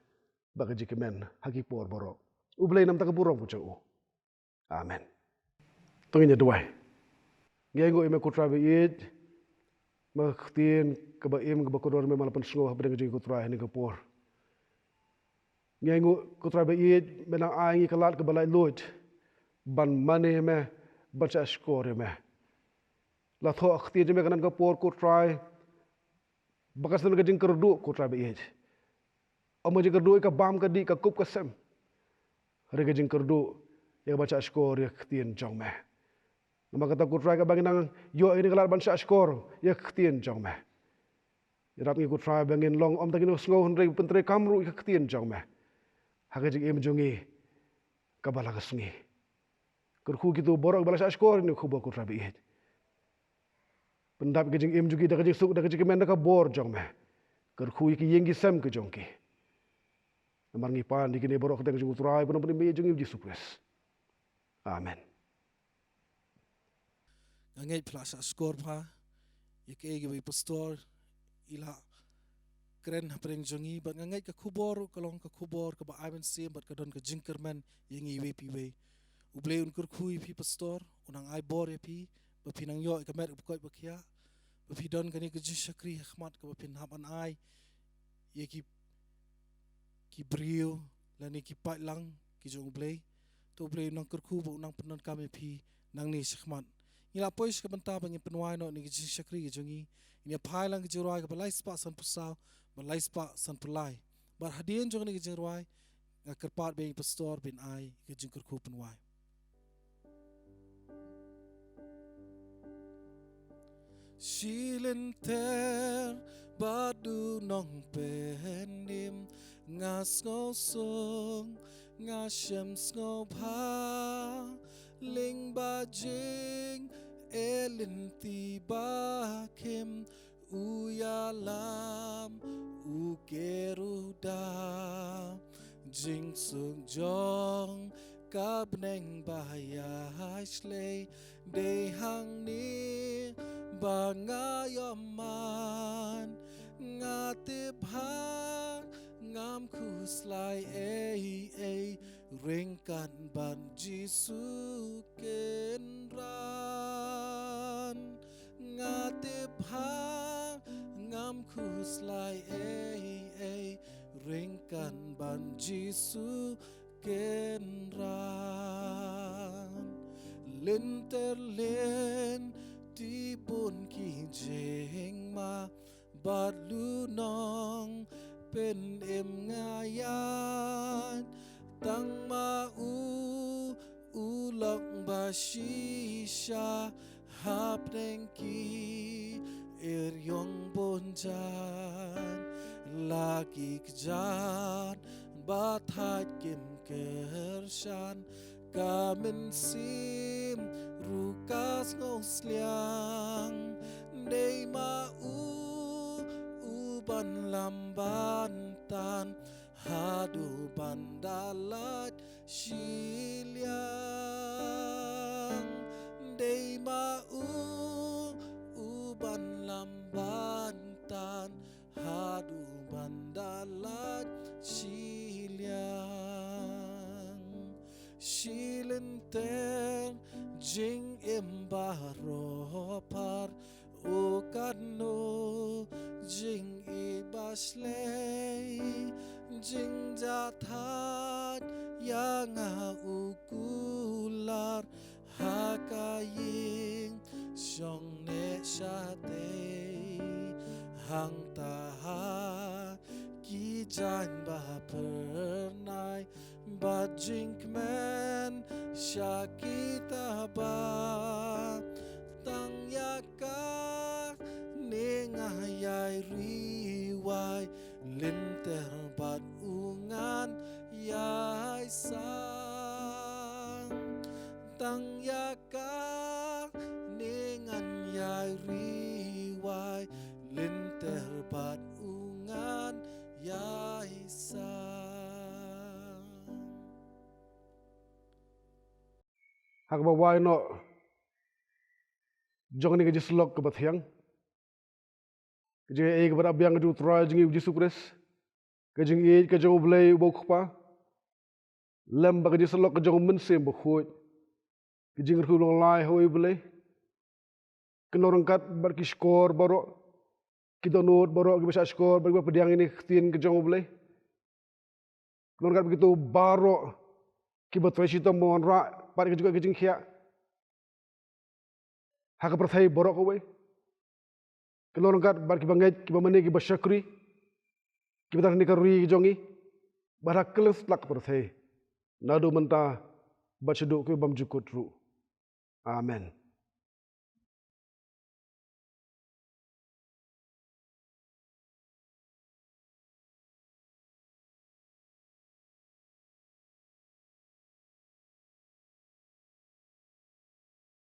bad ka jingkmen ha ki por baroh. U Blei na ka bynta ka burom ka jong u. Amen. To ngin ïa duwai. Ngi ainguh ïa me ko Trai ba ïeit, ma ka ktien kaba im kaba kordor me ma la pynsngew hapdeng jong ngi ko Trai ha kane ka por. Ngi ainguh ko Trai ba ïeit, me nang ai ngi ka lad kaba laitluid ban mane ïa me, ban shahshkor ïa me. La thoh ha ka ktien jong me ha kane ka por ko Trai, ba kan sa don ka jingkyrduh ko Trai ba ïeit. Ym ka jingkyrduh ïa ka bam ka dih, ka kup ka sem, hynrei ka jingkyrduh ïa ka ban shahshkor ïa ka ktien jong me. Namar kata ko Trai, kaba ngi nang ïoh ïa kane ka lad ban shahshkor ïa ka ktien jong me, ïarap ngi ko Trai ba ngin long ym tang ki nongshong shnong hynrei ban pyntreikam ruh ïa ka ktien jong me ha ka jingim jong ngi kaba la ka sngi. Kyrkhu kito baroh kiba la shahshkor ïa kane ka khubor ko Trai ba ïeit. Pyndap ïa ka jingim jong ki da ka jingsuk, da ka jingkmen, da ka bor jong me. Kyrkhu ïa ki ïing ki sem ki jong ki. Namar ngi pan ïa kine baroh ha ka kyrteng jong u Trai bad u Nongpynim jong ngi u Jisu Khrist. Amen. Nga ngeit phi la shahshkor bha ïa kaei kaba i pastor i la kren hapdeng jong ngi, bad nga ngeit ka khubor ka long ka khubor kaba ai mynsiem bad ka don ka jingkyrmen ïa ngi iwei pa iwei. U Blei un kyrkhu ïa phi pastor, un nang ai bor ïa phi, ba phi nang ïoh ïa ka met kaba koit ba khiah, ba phi don kane ka jingshakri ha khmat kaba phin hap ban ai ïa ki, ki briew lane ki paidlang ki jong U Blei. To U Blei un nang kyrkhu bad un nang pyndonkam ïa phi nangne shakhmat. Ngi la poi sha ka bynta ba ngin pynwai noh ïa kane ka jingshakri ka jong ngi. Ngin ïa phai lang ka jingrwai kaba lai spah sanphew saw bad lai spah sanphew lai. Bad hadien jong kane ka jingrwai Nga kyrpad ba ïa i pastor ban ai ka jingkyrkhu pynwai. Shi lynter bad u nongpynim, nga sngewsuk, nga shem sngewbha, lyngba jingïaleit ba khim, u ïalam, u kyrkhu da jingsuk jong ka bneng ba ïaid shlei. Dei hangne ba nga ïohmad, nga tip ba ngam khuslai ei ei, ryngkat bad Jisu Kynrad. Nga tip ba ngam khuslai ei ei, ryngkat bad Jisu Kynrad. Lynter lynti bun ki jingma, bad u nongpynim nga ïaid, tang ma u, u lok ba shisha, hapdeng ki ïing bun jan, la ki kjat ba thait kim kyrshan, ka mynsiem ruh ka sngewsliang. Dei ma u, u ban lam ban tan, haduh ban da lait shiliang. Dei ma u, u ban lam ban tan, haduh ban da lait shiliang. Shi lynter jingim baroh phar, u katno jingïeit ba shlei, jingjahthait ïa nga u kular, ha ka ïing shong ne shatei, hangta ha ki jaiñ ba phyrnai, bad jingkmen sha kita ba. Tang ïa kane nga ïai ri wai, lynter bad u ngan ïai sam. Tang ïa kane ngan ïai ri wai, lynter bad u ngan ïai sam. Ha kaba wai noh jong kane ka jingïasyllok kaba thiang, ka jingaiei kaba biang ka jong u Trai jong ngi u Jisu Khrist, ka jingïeit ka jong u Blei uba u Kpa, lem bad ka jingïasyllok ka jong u Mynsiem Bakhuid, ka jingkyrkhu long lai ha uwei u Blei, kan long ryngkat bad ki shkor baroh, ki dohnud baroh kiba shah shkor bad kiba pdiang ïa kane ka ktien ka jong u Blei. Kan long ryngkat bad kito baroh kiba trei shitom ban wanrah pat ïa ka jingkoit ka jingkhiah ha ka pyrthei baroh kawei. Kan long ryngkat bad kiba ngeit, kiba mane, kiba shakri, kiba don ha kane ka ri ka jong ngi, bad ha kylleng satlak ka pyrthei, naduh mynta bad shaduh kiba bymjukut ruh. Amen.